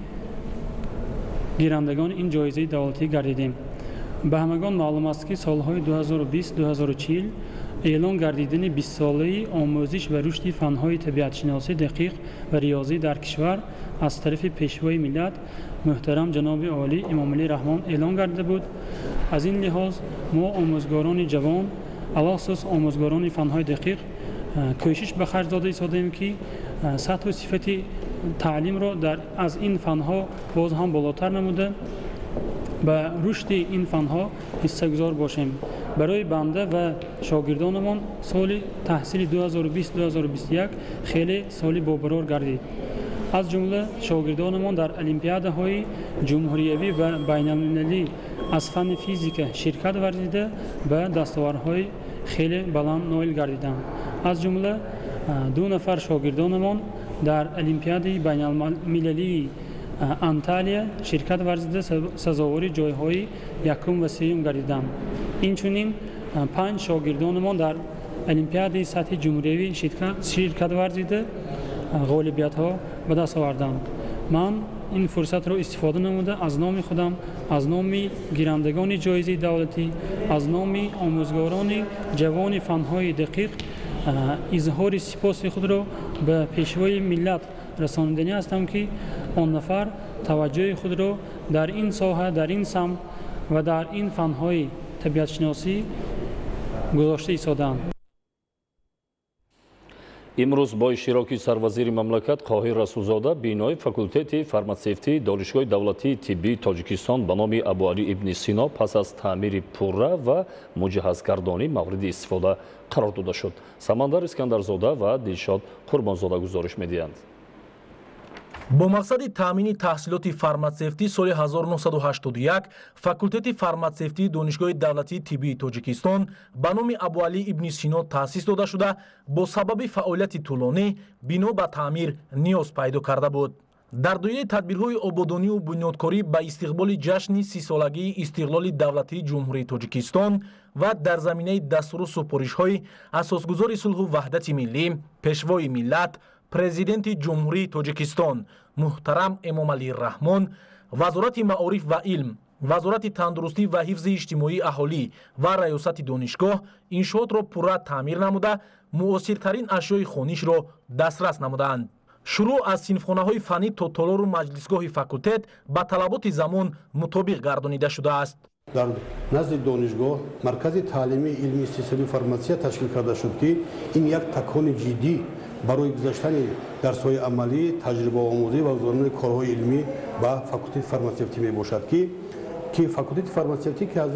гирандагони ин ҷоизаи давлатӣ гардидем. Ба ҳамагон маълум аст, ки солҳои 2020-2040 эълон гардидани 20-солаи омӯзиш ва рушди фанҳои табиатшиносӣ, дақиқ ва риёзӣ дар кишвар аз тарафи Пешвои миллат муҳтарам ҷаноби олӣ Эмомалӣ Раҳмон эълон гардида буд. Аз ин лиҳоз мо омӯзгорони ҷавон, алахусус омӯзгорони фанҳои дақиқ, кӯшиш ба харҷ дода истодаем, ки сатҳу сифати таълимро аз ин фанҳо боз ҳам болотар намуда, ба рушди ин фанҳо ҳиссагузор бошем. Барои банда ва шогирдонамон соли таҳсили 2020-2021 хеле соли бобарор гардид. Аз ҷумла шогирдонамон дар олимпиадаҳои ҷумҳуриявӣ ва байналмилалӣ аз фанни физика ширкат варзида, ба дастовардҳои хеле баланд ноил гардиданд. Аз ҷумла ду нафар шогирдонамон дар олимпиадаи байналмилалии Анталия ширкат варзида, сазовори ҷойҳои якум ва сеюм гардиданд. Инчунин панҷ шогирдонамон дар олимпиадаи сатҳи ҷумҳуриявӣ ширкат варзида, ғолибиятҳо ба даст оварданд. Ман ин фурсатро истифода намуда, аз номи худам Аз номи гирандагони ҷоизаи давлатӣ, аз номи омӯзгорони ҷавони фанҳои дақиқ изҳори сипоси худро ба Пешвои миллат расониданӣ ҳастам, ки он нафар таваҷҷӯҳи худро дар ин соҳа, дар ин самт ва дар ин фанҳои табиатшиносӣ гузошта истодаанд. Имрӯз бо иштироки сарвазири мамлакат Қоҳир Расулзода бинои факултети фарматсевтии Донишгоҳи давлатии тиббии Тоҷикистон ба номи Абуалӣ ибни Сино пас аз таъмири пурра ва муҷаҳҳазгардонӣ мавриди истифода қарор дода шуд. Самандар Искандарзода ва Дилшод Қурбонзода гузориш медиҳанд. Бо мақсади таъмини таҳсилоти фарматсевтӣ соли 1981 факултети фарматсевтии Донишгоҳи давлатии тиббии Тоҷикистон ба номи Абуалӣ ибни Сино таъсис дода шуда, бо сабаби фаъолияти тӯлонӣ бино ба таъмир ниёз пайдо карда буд. Дар доираи тадбирҳои ободонию бунёдкорӣ ба истиқболи ҷашни 30-солагии истиқлоли давлатии Ҷумҳурии Тоҷикистон ва дар заминаи дастуру супоришҳои Асосгузори сулҳу ваҳдати миллӣ, Пешвои миллат, Президенти Ҷумҳурии Тоҷикистон муҳтарам Эмомалӣ Раҳмон, Вазорати маориф ва илм, Вазорати тандурустӣ ва ҳифзи иҷтимоии аҳолӣ ва раёсати донишгоҳ иншоотро пурра таъмир намуда, муосиртарин ашёи хонишро дастрас намуданд. Шурӯъ аз синфхонаҳои фаннӣ то толору маҷлисгоҳи факултет ба талаботи замон мутобиқ гардонида шудааст. Дар назди донишгоҳ маркази таълимии илми истеҳсолии фарматсия ташкил карда шуд, ки ин як такони ҷиддӣ барои гузаштани дарсҳои амалӣ, таҷрибаомӯзӣ ва гузаронидани корҳои илмӣ ба факултети фарматсевтӣ мебошад, ки факултети фарматсевтӣ, ки аз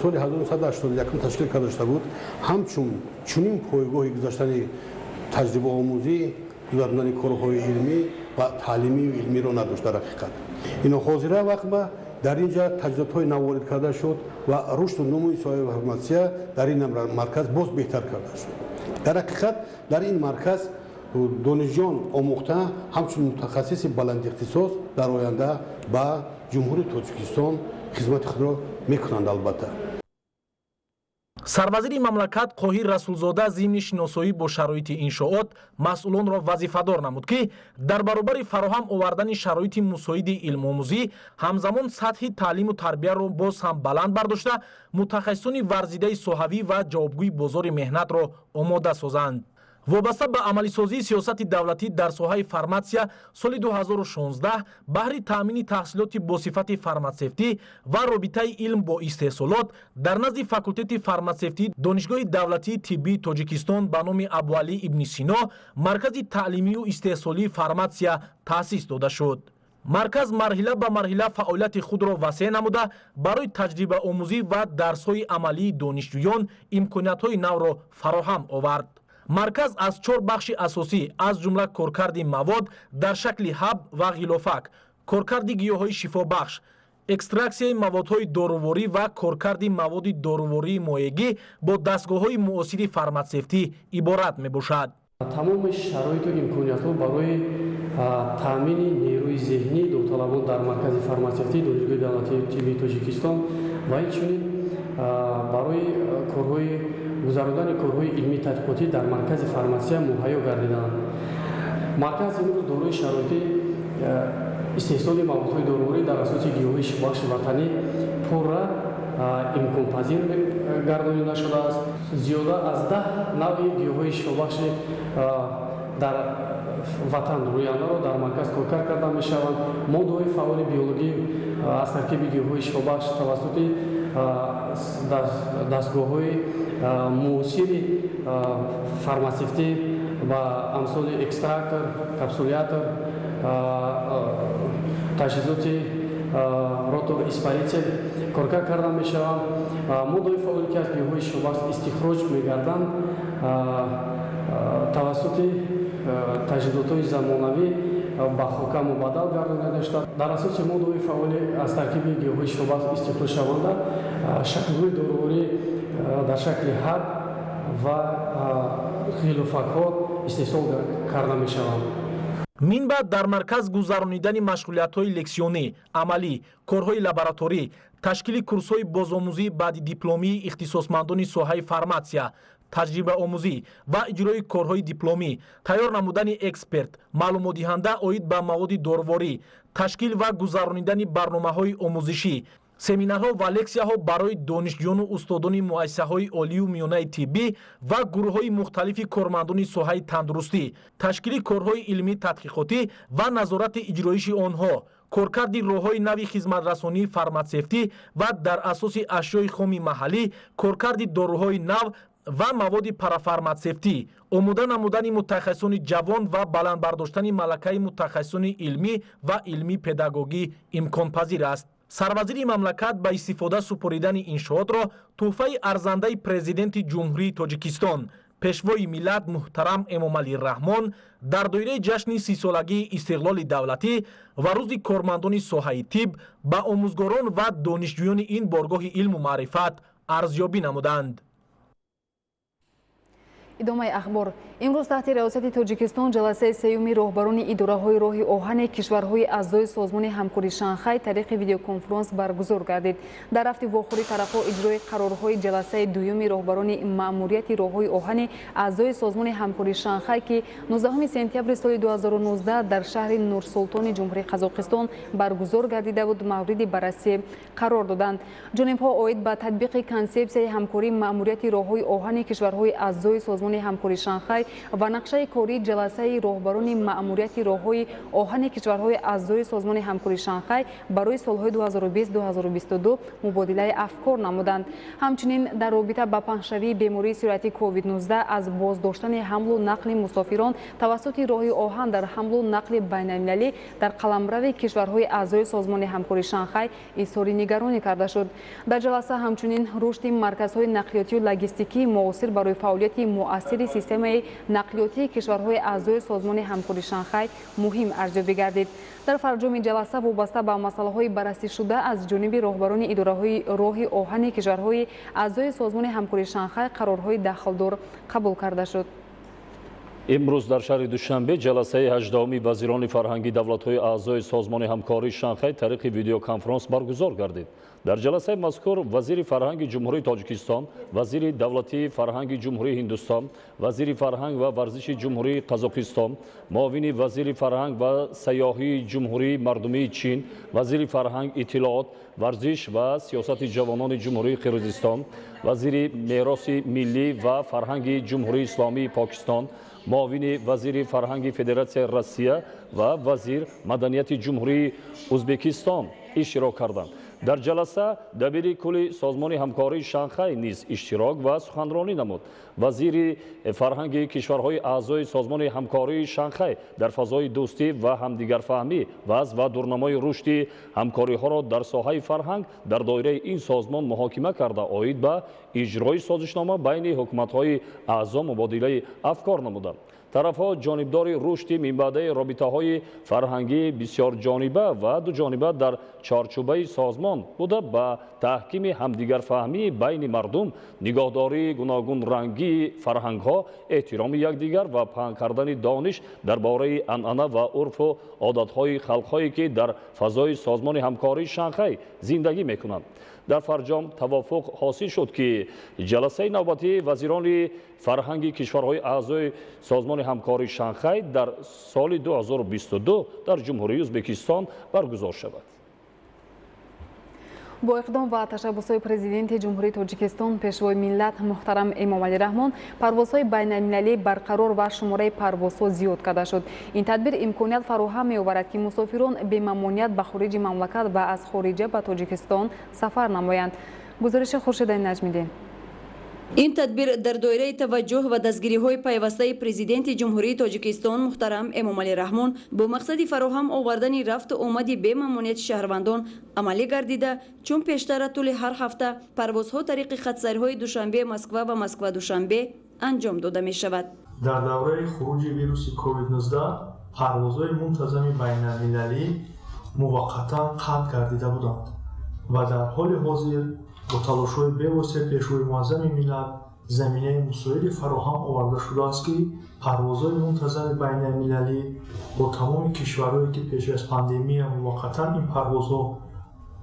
соли 1981 ташкил карда шуда буд, ҳамчун чунин пойгоҳи гузаштани таҷрибаомӯзӣ, гузаронидани корҳои илмӣ ва таълимию илмиро надошт. Дар ҳақиқат, ино ҳозира вақт ба дар ин ҷа таҷҳизотҳои нав ворид карда шуд ва рушду нумӯи соҳаи фарматсия дар ин марказ боз беҳтар карда шуд. Дар ҳақиқат, дар ин марказ донишҷӯён омӯхта, ҳамчун мутахассиси баландихтисос дар оянда ба Ҷумҳурии Тоҷикистон хизмати худро мекунанд, албатта. Сарвазири мамлакат Қоҳир Расулзода зимни шиносоӣ бо шароити иншоот масъулонро вазифадор намуд, ки дар баробари фароҳам овардани шароити мусоиди илмомӯзӣ, ҳамзамон сатҳи таълиму тарбияро боз ҳам баланд бардошта, мутахассисони варзидаи соҳавӣ ва ҷавобгӯи бозори меҳнатро омода созанд. Вобаста ба амалисозии сиёсати давлатӣ дар соҳаи фарматсия соли 2016 баҳри таъмини таҳсилоти босифати фарматсевтӣ ва робитаи илм бо истеҳсолот дар назди факултети фарматсевтии Донишгоҳи давлатии тиббии Тоҷикистон ба номи Абуалӣ ибни Сино маркази таълимию истеҳсолии фарматсия таъсис дода шуд. Марказ марҳила ба марҳила фаъолияти худро васеъ намуда, барои таҷрибаомӯзӣ ва дарсҳои амалии донишҷӯён имкониятҳои навро фароҳам овард. Марказ аз 4 бахши асосӣ, аз ҷумла коркарди мавод дар шакли ҳаб ва ғилофак, коркарди гиёҳҳои шифобахш, экстраксияи маводҳои доруворӣ ва коркарди маводи дорувории моегӣ бо дастгоҳҳои муосири фарматсевтӣ иборат мебошад. Тамоми шароиту имкониятҳо барои таъмини нерӯи зеҳнии довталабон дар маркази фарматсевтии Донишгоҳи давлатии тиббии Тоҷикистон ва инчунин барои корҳои гузарондани корҳои илмии тадқиқотӣ дар маркази фарматсия муҳайё гардиданд. Марказ имрӯз дорои шароити истеҳсоли маводҳои доруворӣ дар асоси гиёҳҳои шифобахши ватанӣ пурра имконпазир гардонида шудааст. Зиёда аз 10 навъи гиёҳҳои шифобахши дар ватан рӯяндаро дар марказ коркард карда мешаванд. Моддаҳои фаъоли биологӣ аз таркиби гиёҳҳои шифобахш тавассути дастгоҳҳои муосири фарматсевтӣ ба амсоли экстрактор, капсулятор, таҷҳизоти ротор испаритель коркард карда мешаванд. Моддаҳои фаъоле, ки аз гиёҳҳои шифобахш истихроҷ мегарданд, тавассути таҷҳизотҳои замонавӣ ба хока мубаддал гардонида шуда, дар асоси моддаҳои фаъоли аз таркиби гиёҳҳои шифобахш истихроҷшаванда шаклҳои доруворӣ дар шакли ҳаб ва ғилофакҳо истеҳсол карда мешаванд. Мин баъд дар марказ гузаронидани машғулиятҳои лексионӣ, амалӣ, корҳои лабораторӣ, Ташкили курсҳои бозомӯзии баъдидипломии ихтисосмандони соҳаи фарматсия, таҷрибаомӯзӣ ва иҷрои корҳои дипломӣ, тайёр намудани эксперт, маълумотдиҳанда оид ба маводи доруворӣ, ташкил ва гузаронидани барномаҳои омӯзишӣ, семинарҳо ва лексияҳо барои донишҷӯёну устодони муассисаҳои олию миёнаи тиббӣ ва гурӯҳҳои мухталифи кормандони соҳаи тандурустӣ, ташкили корҳои илмии тадқиқотӣ ва назорати иҷроиши онҳо, коркарди роҳҳои нави хизматрасонии фарматсевтӣ ва дар асоси ашёи хоми маҳаллӣ коркарди доруҳои нав ва маводи парафарматсевтӣ, омода намудани мутахассисони ҷавон ва баланд бардоштани малакаи мутахассисони илмӣ ва илмӣ-педагогӣ имконпазир аст. Сарвазири мамлакат ба истифода супоридани иншоотро тӯҳфаи арзандаи Президенти Ҷумҳурии Тоҷикистон, Пешвои миллат муҳтарам Эмомалӣ Раҳмон дар доираи ҷашни 30-солагии истиқлоли давлатӣ ва рӯзи кормандони соҳаи тиб ба омӯзгорон ва донишҷӯёни ин боргоҳи илму маърифат арзёбӣ намуданд. Идомаи ахбор. Имрӯз таҳти раёсати Тоҷикистон ҷаласаи сеюми роҳбарони идораҳои роҳи оҳани кишварҳои аъзои Созмони ҳамкории Шанхай тариқи видеоконференс баргузор гардид. Дар рафти вохӯрӣ тарафҳо иҷрои қарорҳои ҷаласаи дуюми роҳбарони маъмурияти роҳҳои оҳани аъзои Созмони ҳамкории Шанхай, ки 19 сентябри соли 2019 дар шаҳри Нурсултони Ҷумҳурии Қазоқистон баргузор гардида буд, мавриди баррасӣ қарор доданд. Ҷонибҳо оид ба татбиқи консепсияи ҳамкории маъмурияти роҳҳои оҳани кишварҳои аъзои Созмони ҳамкории Шанхай ва нақшаи кории ҷаласаи роҳбарони маъмурияти роҳҳои оҳани кишварҳои аъзои Созмони ҳамкории Шанхай барои солҳои 2020-2022 мубодилаи афкор намуданд. Ҳамчунин дар робита ба паҳншавии бемории сирояти COVID-19 аз боздоштани ҳамлу нақли мусофирон тавассути роҳи оҳан дар ҳамлу нақли байналмилалӣ дар қаламрави кишварҳои аъзои Созмони ҳамкории Шанхай изҳори нигаронӣ карда шуд. Дар ҷаласа ҳамчунин рушди марказҳои нақлиётию логистикии муосир барои фаъолияти муассири системаи нақлиётии кишварҳои аъзои Созмони ҳамкории Шанхай муҳим арзёбӣ гардид. Дар фарҷоми ҷаласа вобаста ба масъалаҳои баррасӣшуда аз ҷониби роҳбарони идораҳои роҳи оҳани кишварҳои аъзои Созмони ҳамкории Шанхай қарорҳои дахлдор қабул карда шуд. Имрӯз дар шаҳри Душанбе ҷаласаи 18-уми вазирони фарҳанги давлатҳои аъзои Созмони ҳамкории Шанхай тариқи видеоконференс баргузор гардид. Дар ҷаласаи мазкур вазири фарҳанги Ҷумҳурии Тоҷикистон, вазири давлатии фарҳанги Ҷумҳурии Ҳиндустон, вазири фарҳанг ва варзиши Ҷумҳурии Қазоқистон, муовини вазири фарҳанг ва сайёҳии Ҷумҳурии Мардумии Чин, вазири фарҳанг, иттилоот, варзиш ва сиёсати ҷавонони Ҷумҳурии Қирғизистон, вазири мероси миллӣ ва фарҳанги Ҷумҳурии Исломии Покистон, муовини вазири фарҳанги Федератсияи Россия ва вазир маданияти Ҷумҳурии Ӯзбекистон иштирок карданд. Дар ҷаласа дабири кулли Созмони ҳамкории Шанхай низ иштирок ва суханронӣ намуд. Вазири фарҳанги кишварҳои аъзои Созмони ҳамкории Шанхай дар фазои дӯстӣ ва ҳамдигарфаҳмӣ вазъ ва дурнамои рушди ҳамкориҳоро дар соҳаи фарҳанг дар доираи ин созмон муҳокима карда, оид ба иҷрои созишнома байни ҳукуматҳои аъзо мубодилаи афкор намуданд. Тарафҳо ҷонибдори рушди минбаъдаи робитаҳои фарҳангии бисёрҷониба ва дуҷониба дар чорчӯбаи созмон буда, ба таҳкими ҳамдигарфаҳмии байни мардум, нигоҳдории гуногунрангии фарҳангҳо, эҳтироми якдигар ва паҳн кардани дониш дар бораи анъана ва урфу одатҳои халқҳое ки дар фазои Созмони ҳамкории Шанхай зиндагӣ мекунанд. Дар фарҷом тавофуқ ҳосил шуд, ки ҷаласаи навбатии вазирони фарҳанги кишварҳои аъзои Созмони ҳамкории Шанхай дар соли 2022 дар Ҷумҳурии Ӯзбекистон баргузор шавад. Бо иқдом ва ташаббусҳои Президенти Ҷумҳурии Тоҷикистон, Пешвои миллат муҳтарам Эмомалӣ Раҳмон парвозҳои байналмилалӣ барқарор ва шумораи парвозҳо зиёд карда шуд. Ин тадбир имконият фароҳам меоварад, ки мусофирон бемамоният ба хориҷи мамлакат ва аз хориҷа ба Тоҷикистон сафар намоянд. Гузориши Хуршидаи Наҷмиддин. Ин тадбир дар доираи таваҷҷӯҳ ва дастгириҳои пайвастаи Президенти Ҷумҳурии Тоҷикистон муҳтарам Эмомалӣ Раҳмон бо мақсади фароҳам овардани рафту омади бемамоният шаҳрвандон амалӣ гардида, чун пештара тӯли ҳар ҳафта парвозҳо тариқи хатсайрҳои Душанбе Москва ва Москва Душанбе анҷом дода мешавад. Дар давраи хуруҷи вируси COVID-19 парвозҳои мунтазами байналмилалӣ муваққатан қатъ гардида буданд ва дар ҳоли ҳозир бо талошҳои бевоситаи Пешвои муаззами миллат заминаи мусоиде фароҳам оварда шудааст, ки парвозҳои мунтазами байналмилалӣ бо тамоми кишварҳое, ки пеш аз пандемия муваққатан ин парвозҳо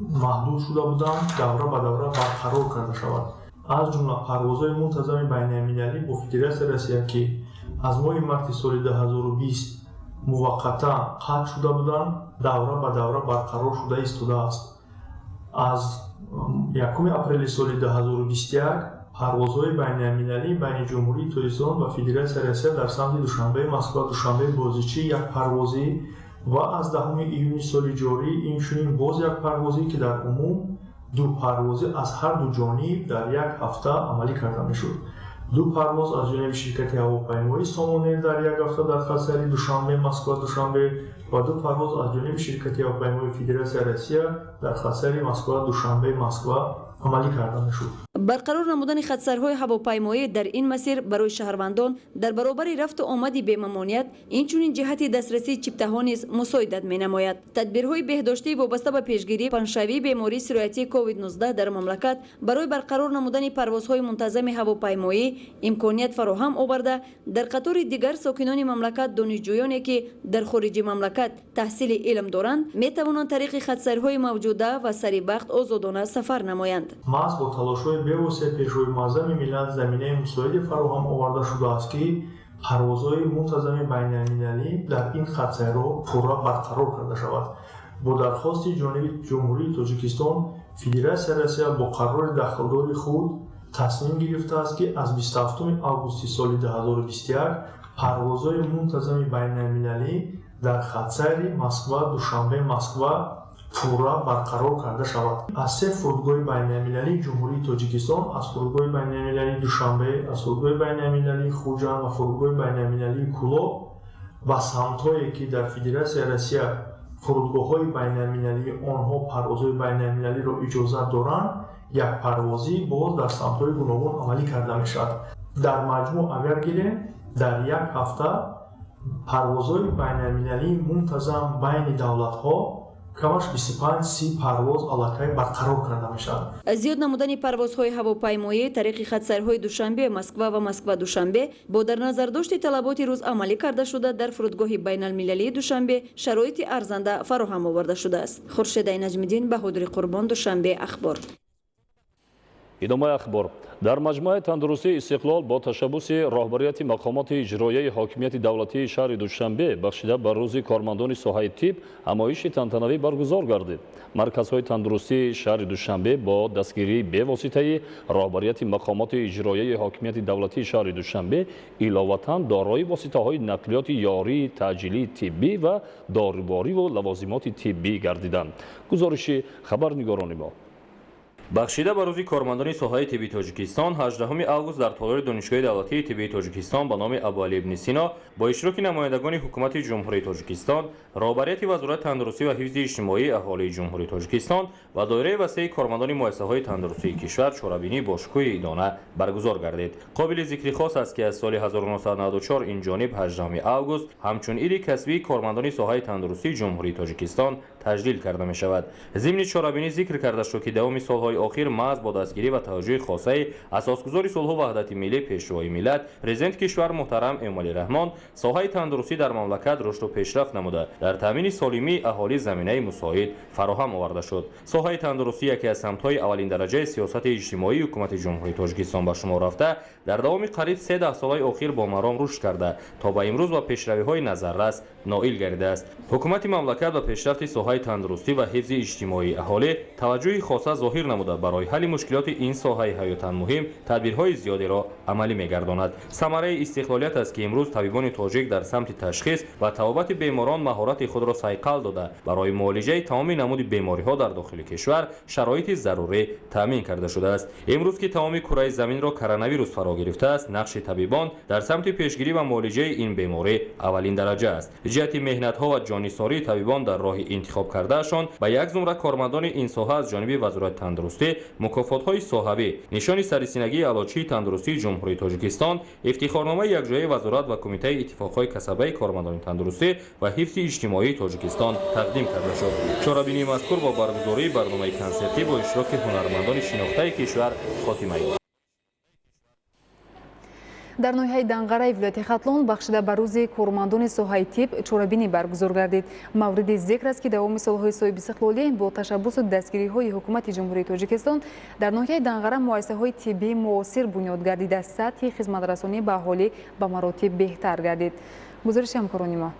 маҳдуд шуда буданд, давра ба давра барқарор карда шавад. Аз ҷумла парвозҳои мунтазами байналмилалӣ бо Федератсияи Россия, ки аз моҳи марти соли 2020 муваққатан қатъ шуда буданд, давра ба давра барқарор шуда истодааст. Аз 1 апрели соли 2021 парвозҳои байналмилалӣ байни Ҷумҳурии Тоҷикистон ва Федератсияи Россия дар самти Душанбе, Москва, Душанбе бозичӣ як парвозӣ ва аз 10 июни соли ҷорӣ инчунин боз як парвозӣ, ки дар умум ду парвозӣ аз ҳар ду ҷониб дар як ҳафта амалӣ карда мешуд. Ду парвоз аз ҷониби ширкати ҳавопаймоии Сомонэр дар як ҳафта дар хатсайри Душанбе, Москва, Душанбе ва ду парвоз аз ҷониби ширкати ҳавопаймоии Федератсияи Россия дар хатсайри Москва, Душанбе, Москва амалӣ карда мешуд. Барқарор намудани хатсайрҳои ҳавопаймоӣ дар ин масир барои шаҳрвандон дар баробари рафту омади бемамоният, инчунин ҷиҳати дастрасии чиптаҳо низ мусоидат менамояд. Тадбирҳои беҳдоштӣ вобаста ба пешгирӣ паҳншавии бемории сироятии COVID-19 дар мамлакат барои барқарор намудани парвозҳои мунтазами ҳавопаймоӣ имконият фароҳам оварда, дар қатори дигар сокинони мамлакат донишҷӯёне ки дар хориҷи мамлакат таҳсили илм доранд, метавонанд тариқи хатсайрҳои мавҷуда ва сари вақт озодона сафар намоянд. Маҳз бо талошҳои бевоситаи Пешвои муаззами миллат заминаи мусоиде фароҳам оварда шудааст, ки парвозҳои мунтазами байналмилалӣ дар ин хатсайрҳо пурра барқарор карда шавад. Бо дархости ҷониби Ҷумҳурии Тоҷикистон Федератсияи Россия бо қарори дахлдори худ тасмим гирифтааст, ки аз 27 августи соли 2021 парвозҳои мунтазами байналмилалӣ дар хатсайри Москва, Душанбе, Москва пурра барқарор карда шавад. Аз се фурудгоҳи байналмилалии Ҷумҳурии Тоҷикистон, аз фурудгоҳи байналмилалии Душанбе, аз фурудгоҳи байналмилалии Хуҷанд ва фурудгоҳи байналмилалии Кӯлоб ба самтҳое, ки дар Федератсияи Россия фурудгоҳҳои байналмилалии онҳо парвозҳои байналмилалиро иҷозат доранд, як парвозӣ боз дар самтҳои гуногун амалӣ карда мешавад. Дар маҷмӯъ агар гирем, дар як ҳафта парвозҳои байналмилалии мунтазам байни давлатҳо камаш 25-30 парвоз аллакай барқарор карда мешавад. Зиёд намудани парвозҳои ҳавопаймоӣ тариқи хатсайрҳои Душанбе, Москва ва Москва Душанбе бо дар назардошти талаботи рӯз амалӣ карда шуда, дар фурудгоҳи байналмилалии Душанбе шароити арзанда фароҳам оварда шудааст. Хуршедаи Наҷмиддин, Баҳодури Қурбон, Душанбе, Ахбор. Идомаи ахбор. Дар маҷмӯаи тандурустии Истиқлол бо ташаббуси роҳбарияти мақомоти иҷроияи ҳокимияти давлатии шаҳри Душанбе бахшида ба рӯзи кормандони соҳаи тиб ҳамоиши тантанавӣ баргузор гардид. Марказҳои тандурустии шаҳри Душанбе бо дастгирии бевоситаи роҳбарияти мақомоти иҷроияи ҳокимияти давлатии шаҳри Душанбе иловатан дорои воситаҳои нақлиёти ёрии таъҷилии тиббӣ ва дорувориву лавозимоти тиббӣ гардиданд. Гузориши хабарнигорони мо. Бахшида ба рӯзи кормандони соҳаи тиббии Тоҷикистон 18 август дар толори Донишгоҳи давлатии тиббии Тоҷикистон ба номи Абуалӣ ибни Сино бо иштироки намояндагони ҳукумати Ҷумҳурии Тоҷикистон, роҳбарияти Вазорати тандурустӣ ва ҳифзи иҷтимоии аҳолии Ҷумҳурии Тоҷикистон ва доираи васеи кормандони муассисаҳои тандурустии кишвар чорабинии бошукӯҳи идона баргузор гардид. Қобили зикри хос аст, ки аз соли 1994 ин ҷониб 18 август ҳамчун иди касбии кормандони соҳаи тандурустии Ҷумҳурии Тоҷикистон таҷлил карда мешавад. Зимни чорабинӣ зикр карда шуд, ки давоми солҳои охир маҳз бо дастгирӣ ва таваҷҷӯҳи хосаи асосгузори сулҳу ваҳдати миллӣ, Пешвои миллат, Президенти кишвар муҳтарам Эмомалӣ Раҳмон соҳаи тандурустӣ дар мамлакат рушду пешрафт намуда, дар таъмини солимии аҳолӣ заминаи мусоид фароҳам оварда шуд. Соҳаи тандурустӣ яке аз самтҳои аввалиндараҷаи сиёсати иҷтимоии ҳукумати Ҷумҳурии Тоҷикистон ба шумор рафта, дар давоми қариб се даҳсолаи охир бо маром рушд карда, то ба имрӯз ба пешравиҳои назаррас ноил гардидааст. Ҳукумати мамлакат ба пешрафти соҳаи тандурустӣ ва ҳифзи иҷтимоии аҳолӣ таваҷҷӯҳи хоса зоҳир намуда, барои ҳалли мушкилоти ин соҳаи ҳаётан муҳим тадбирҳои зиёдеро амалӣ мегардонад. Самараи истиқлолият аст, ки имрӯз табибони тоҷик дар самти ташхис ва табобати беморон маҳорати худро сайқал дода, барои муолиҷаи тамоми намуди бемориҳо дар дохили кишвар шароити зарурӣ таъмин карда шудааст. Имрӯз ки тамоми кураи заминро коронавирус фаро гирифтааст, нақши табибон дар самти пешгирӣ ва муолиҷаи ин беморӣ аввалин дараҷа аст. Ҷиҳати меҳнатҳо ва ҷоннисории табибон дар роҳи интихоб кардаашон ба як зумра кормандони ин соҳа аз ҷониби Вазорати тандурустӣ мукофотҳои соҳавӣ, нишони сарисинагии аълочии тандурустии Ҷумҳурии Тоҷикистон, ифтихорномаи якҷояи вазорат ва кумитаи иттифоқҳои касабаи кормандони тандурустӣ ва ҳифзи иҷтимоии Тоҷикистон тақдим карда шуд. Чорабинии мазкур бо баргузории барномаи консертӣ бо иштироки ҳунармандони шинохтаи кишвар хотима ёфт. Дар ноҳияи Данғараи вилояти Хатлон бахшида ба рӯзи кормандони соҳаи тиб чорабинӣ баргузор гардид. Мавриди зикр аст, ки давоми солҳои соҳибистиқлолӣ бо ташаббусу дастгириҳои Ҳукумати Ҷумҳурии Тоҷикистон дар ноҳияи Данғара муассисаҳои тиббии муосир бунёд гардида, сатҳи хизматрасонӣ ба аҳолӣ ба маротиб беҳтар гардид. Гузориши ҳамкорони мо.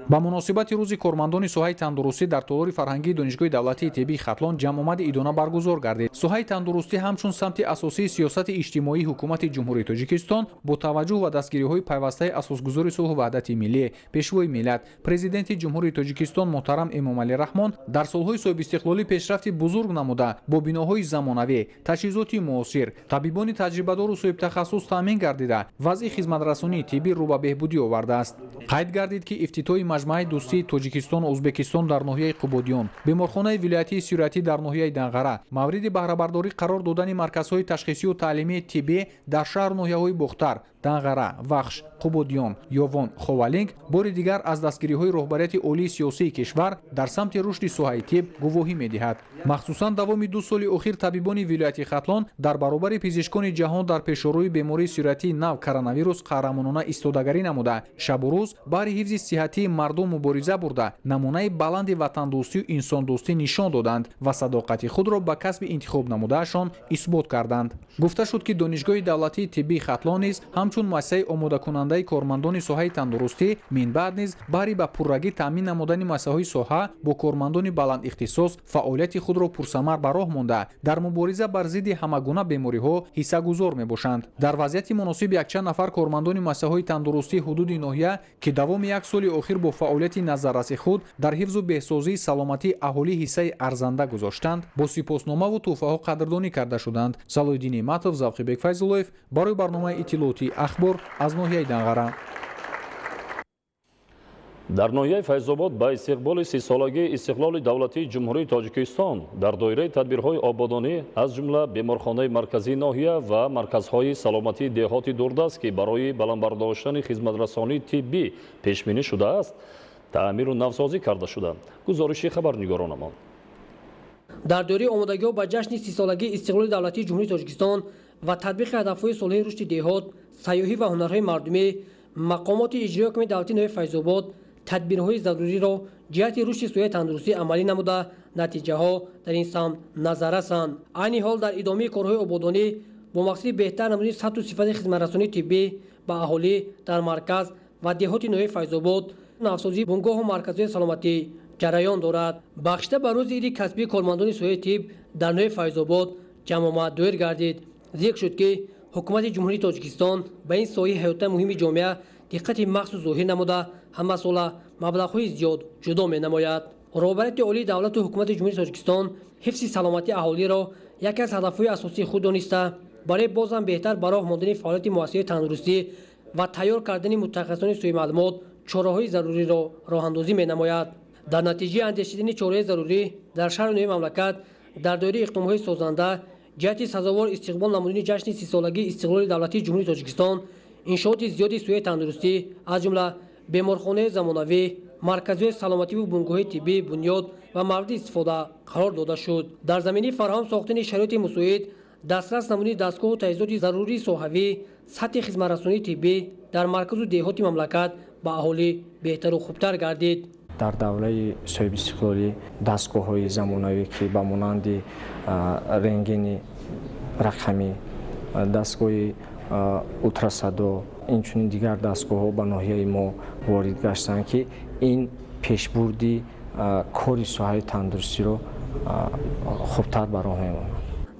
Ба муносибати рӯзи кормандони соҳаи тандурустӣ дар толори фарҳангии Донишгоҳи давлатии тиббии Хатлон ҷамъомади идона баргузор гардид. Соҳаи тандурустӣ ҳамчун самти асосии сиёсати иҷтимоии Ҳукумати Ҷумҳурии Тоҷикистон бо таваҷҷӯҳ ва дастгириҳои пайвастаи Асосгузори сулҳу ваҳдати миллӣ, Пешвои миллат, Президенти Ҷумҳурии Тоҷикистон муҳтарам Эмомалӣ Раҳмон дар солҳои соҳибистиқлолӣ пешрафти бузург намуда, бо биноҳои замонавӣ, таҷҳизоти муосир, табибони таҷрибадору соҳибтахассус таъмин гардида, вазъи хизматрасонии тиббӣ рӯ ба беҳбудӣ овардааст. Қайд гардид, ки ифтитоҳи маҷмааи дӯстии Тоҷикистону Ӯзбекистон дар ноҳияи Қубодиён, беморхонаи вилоятии сироятӣ дар ноҳияи Данғара, мавриди баҳрабардорӣ қарор додани марказҳои ташхисию таълимии тиббӣ дар шаҳру ноҳияҳои Бохтар, Данғара, Вахш, Қубодиён, Ёвон, Ховалинг бори дигар аз дастгириҳои роҳбарияти олии сиёсии кишвар дар самти рушди соҳаи тиб гувоҳӣ медиҳад. Махсусан давоми 2 соли охир табибони вилояти Хатлон дар баробари пизишкони ҷаҳон дар пешорӯи бемории сироятии нав коронавирус қаҳрамонона истодагарӣ намуда, шабу рӯз баҳри ҳифзи сиҳатии мардум мубориза бурда, намунаи баланди ватандӯстию инсондӯстӣ нишон доданд ва садоқати худро ба касби интихоб намудаашон исбот карданд. Гуфта шуд, ки Донишгоҳи давлатии тиббии Хатлон низ ҳамчун муассисаи омодакунандаи кормандони соҳаи тандурустӣ минбаъд низ баҳри ба пуррагӣ таъмин намудани муассисаҳои соҳа бо кормандони баландихтисос фаъолияти худро пурсамар ба роҳ монда, дар мубориза бар зидди ҳамагуна бемориҳо ҳиссагузор мебошанд. Дар вазъияти муносиб якчанд нафар кормандони муассисаҳои тандурустии ҳудуди ноҳия, ки давоми як соли охир бо фаъолияти назарраси худ дар ҳифзу беҳсозии саломатии аҳолӣ ҳиссаи арзанда гузоштанд, бо сипосномаву тӯҳфаҳо қадрдонӣ карда шуданд. Салоҳиддин Неъматов, Завқибек Файзуллоев барои барномаи иттилоотии Ахбор аз ноҳияи Данғара. Дар ноҳияи Файзобод ба истиқболи 30-солагии истиқлоли давлатии Ҷумҳурии Тоҷикистон дар доираи тадбирҳои ободонӣ, аз ҷумла беморхонаи марказии ноҳия ва марказҳои саломатии деҳоти дурдаст, ки барои баландбардоштани хизматрасонии тиббӣ пешбинӣ шудааст, таъмиру навсозӣ карда шуда. Гузориши хабарнигоронамон. Дар доираи омодагиҳо ба ҷашни 30-солагии истиқлоли давлатии Ҷумҳурии Тоҷикистон ва татбиқи ҳадафҳои солҳои рушди деҳот, сайёҳӣ ва ҳунарҳои мардумӣ, мақомоти иҷроии ҳукумати давлатии ноҳияи Файзобод тадбирҳои заруриро ҷиҳати рушди соҳаи тандурустӣ амалӣ намуда, натиҷаҳо дар ин самт назаррасанд. Айни ҳол дар идомаи корҳои ободонӣ бо мақсади беҳтар намудани сатҳу сифати хизматрасонии тиббӣ ба аҳолӣ дар марказ ва деҳоти ноҳияи Файзобод навсозии бунгоҳу марказҳои саломатӣ ҷараён дорад. Бахшида ба рӯзи иди касбии кормандони соҳаи тиб дар ноҳияи Файзобод ҷамъомад доир гардид. Зикр шуд, ки Ҳукумати Ҷумҳурии Тоҷикистон ба ин соҳаи ҳаётан муҳими ҷомеа диққати махсус зоҳир намуда, ҳамасола маблағҳои зиёд ҷудо менамояд. Роҳбарияти олии давлату Ҳукумати Ҷумҳурии Тоҷикистон ҳифзи саломатии аҳолиро яке аз ҳадафҳои асосии худ дониста, барои бозам беҳтар ба роҳ мондани фаъолияти муассисаи тандурустӣ ва тайёр кардани мутахассисони соҳибмаълумот чораҳои заруриро роҳандозӣ менамояд. Дар натиҷаи андешидани чораҳои зарурӣ дар шаҳру ноҳияи мамлакат дар доираи иқдомҳои созанда ҷиҳати сазовор истиқбол намудани ҷашни 30-солагии истиқлоли давлатии Ҷумҳурии Тоҷикистон иншооти зиёди соҳаи тандурустӣ, аз ҷумла беморхонаи замонавӣ, марказҳои саломативу бунгоҳҳои тиббӣ бунёд ва мавриди истифода қарор дода шуд. Дар заминаи фароҳам сохтани шароити мусоид, дастрас намудани дастгоҳу таҷҳизоти зарурии соҳавӣ, сатҳи хизматрасонии тиббӣ дар марказу деҳоти мамлакат ба аҳолӣ беҳтару хубтар гардид. Дар давраи соҳибистиқлолӣ дастгоҳҳои замонавӣ, ки ба монанди рентгени рақамӣ, дастгоҳи ултрасадо, инчунин дигар дастгоҳҳо ба ноҳияи мо ворид гаштанд, ки ин пешбурди кори соҳаи тандурустиро хубтар ба роҳ мемонад.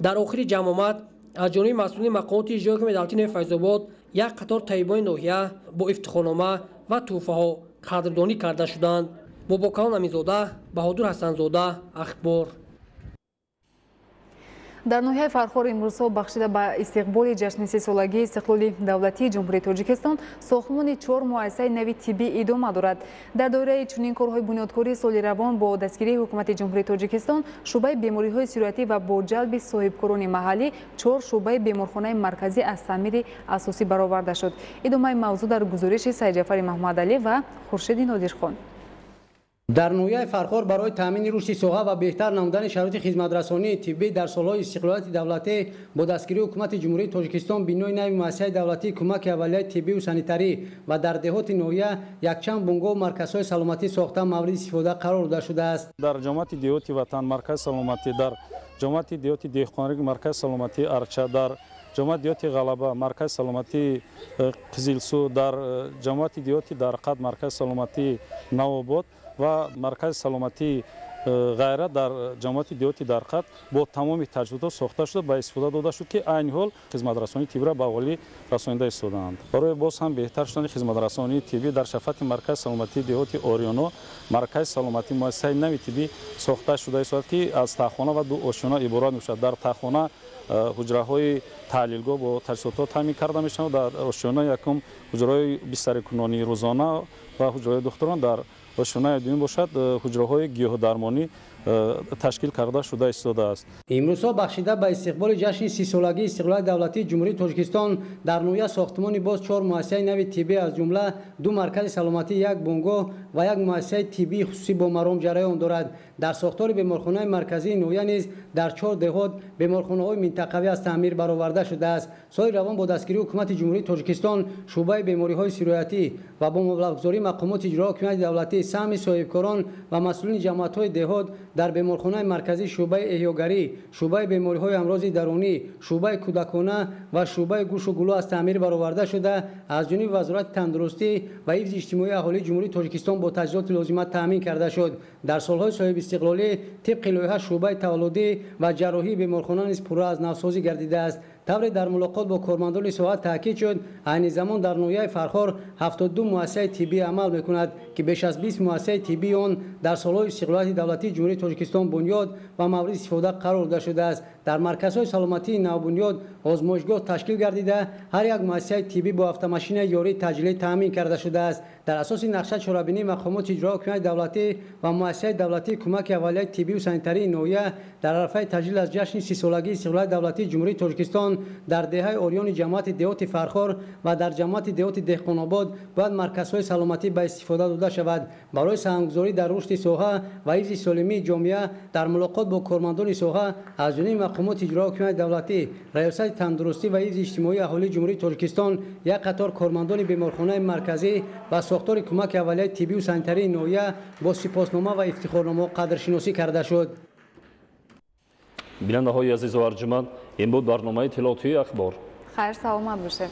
Дар охири ҷамъомад аз ҷониби масъулини мақомоти иҷроии ҳукумати давлатии ноҳияи Файзобод як қатор табибони ноҳия бо ифтихорнома ва тӯҳфаҳо қадрдонӣ карда шуданд. Бобокалон Аминзода, Баҳодур Ҳасанзода, Ахбор. Дар ноҳияи Фархор имрӯзҳо бахшида ба истиқболи ҷашни 30-солагии истиқлоли давлатии Ҷумҳурии Тоҷикистон сохтмони 4 муассисаи нави тиббӣ идома дорад. Дар доираи чунин корҳои бунёдкории соли равон бо дастгирии Ҳукумати Ҷумҳурии Тоҷикистон шӯъбаи бемориҳои сироятӣ ва бо ҷалби соҳибкорони маҳаллӣ 4 шӯъбаи беморхонаи марказӣ аз таъмири асосӣ бароварда шуд. Идомаи мавзӯъ дар гузориши Сайдҷафари Маҳмадалӣ ва Хуршиди Нодирхон. Дар ноҳияи Фархор барои таъмини рушди соҳа ва беҳтар намудани шароити хизматрасонии тиббӣ дар солҳои истиқлолияти давлатӣ бо дастгирии ҳукумати Ҷумҳурии Тоҷикистон бинои нави муассисаи давлатии кӯмаки аввалияи тиббию санитарӣ ва дар деҳоти ноҳия якчанд бунгоҳу марказҳои саломатӣ сохта мавриди истифода қарор дода шудааст. Дар ҷамоати деҳоти Ватан маркази саломатӣ, дар ҷамоати деҳоти Деҳқонрик маркази саломатии Арча, дар ҷамоати деҳоти Ғалаба маркази саломатии Қизилсу, дар ҷамоати деҳоти Дарқад маркази саломатии Навобод ва маркази саломатии ғайра дар ҷамоати деҳоти Дарқад бо тамоми таҷҳизотҳо сохта шуда ба истифода дода шуд, ки айни ҳол хизматрасонии тиббиро ба олӣ расонида истодаанд. Барои боз ҳам беҳтар шудани хизматрасонии тиббӣ дар шафати маркази саломатии деҳоти Ориёно маркази саломатии муассисаи нави тиббӣ сохта шуда истодааст, ки аз таххона ва ду ошёна иборат мешавад. Дар таххона ҳуҷраҳои таҳлилгоҳ бо таҷҳизотҳо таъмин карда мешаванд. Дар ошёнаи якум ҳуҷраҳои бистарикунонии рӯзона ва ҳуҷраҳои духтурон, дар ошёнаи дуюм бошад ҳуҷраҳои гиёҳдармонӣ ташкил карда шуда истодааст. Имрӯзҳо бахшида ба истиқболи ҷашни 30-солагии истиқлолияти давлатии Ҷумҳурии Тоҷикистон дар ноҳия сохтмони боз 4 муассисаи нави тиббӣ, аз ҷумла 2 маркази саломатӣ, 1 бунгоҳ ва 1 муассисаи тиббии хусусӣ бо маром ҷараён дорад. Дар сохтори беморхонаи марказии ноҳия низ дар 4 деҳот беморхонаҳои минтақавӣ аз таъмир бароварда шудааст. Соли равон бо дастгирии ҳукумати Ҷумҳурии Тоҷикистон шӯъбаи бемориҳои сироятӣ ва бо маблағгузории мақомоти иҷроия ҳокимияти давлатӣ, саҳми соҳибкорон ва масъулини ҷамоатҳои деҳот дар беморхонаи марказӣ шӯъбаи эҳёгарӣ, шӯъбаи бемориҳои амрози дарунӣ, шӯъбаи кӯдакона ва шӯъбаи гӯшу гулӯ аз таъмир бароварда шуда аз ҷониби Вазорати тандурустӣ ва ҳифзи иҷтимоии аҳолии Ҷумҳурии Тоҷикистон бо таҷҳизоти лозима таъмин карда шуд. Дар солҳои соҳибистиқлолӣ тибқи лоиҳа шӯъбаи таваллудӣ ва ҷарроҳии беморхона низ пурра аз навсозӣ гардидааст. Тавре дар мулоқот бо кормандони соҳа таъкид шуд, айни замон дар ноҳияи Фархор 72 муассисаи тиббӣ амал мекунад, ки беш аз 20 муассисаи тиббии он дар солҳои истиқлолияти давлатии Ҷумҳурии Тоҷикистон бунёд ва мавриди истифода қарор дода шудааст. Дар марказҳои саломатии навбунёд озмоишгоҳ ташкил гардида, ҳар як муассисаи тиббӣ бо автомашинаи ёрии таъҷилӣ таъмин карда шудааст. Дар асоси нақша чорабинии мақомоти иҷроия ҳокимияти давлатӣ ва муассисаи давлатии кӯмаки аввалияи тиббию санитарии ноҳия дар арафаи таҷлил аз ҷашни 30-солагии истиқлолияти давлатии Ҷумҳурии Тоҷикистон дар деҳаи Ориёни ҷамоати деҳоти Фархор ва дар ҷамоати деҳоти Деҳқонобод бояд марказҳои саломатӣ ба истифода дода шавад. Барои саҳмгузорӣ дар рушди соҳа ва ҳифзи солимии ҷомеа дар мулоқот бо кормандони соҳа аз ҷониби мақомоти иҷроия ҳокимияти давлатӣ, Раёсати тандурустӣ ва ҳифзи иҷтимоии аҳолии Ҷумҳурии Тоҷикистон як қатор кормандони беморхонаи марказӣ ва сохтори кӯмаки аввалияи тиббию санитарии ноҳия бо сипоснома ва ифтихорномаҳо қадршиносӣ карда шуд. Бинандаҳои азизу арҷуманд, ин буд барномаи иттилоотии Ахбор. Хайр, саломат бошед.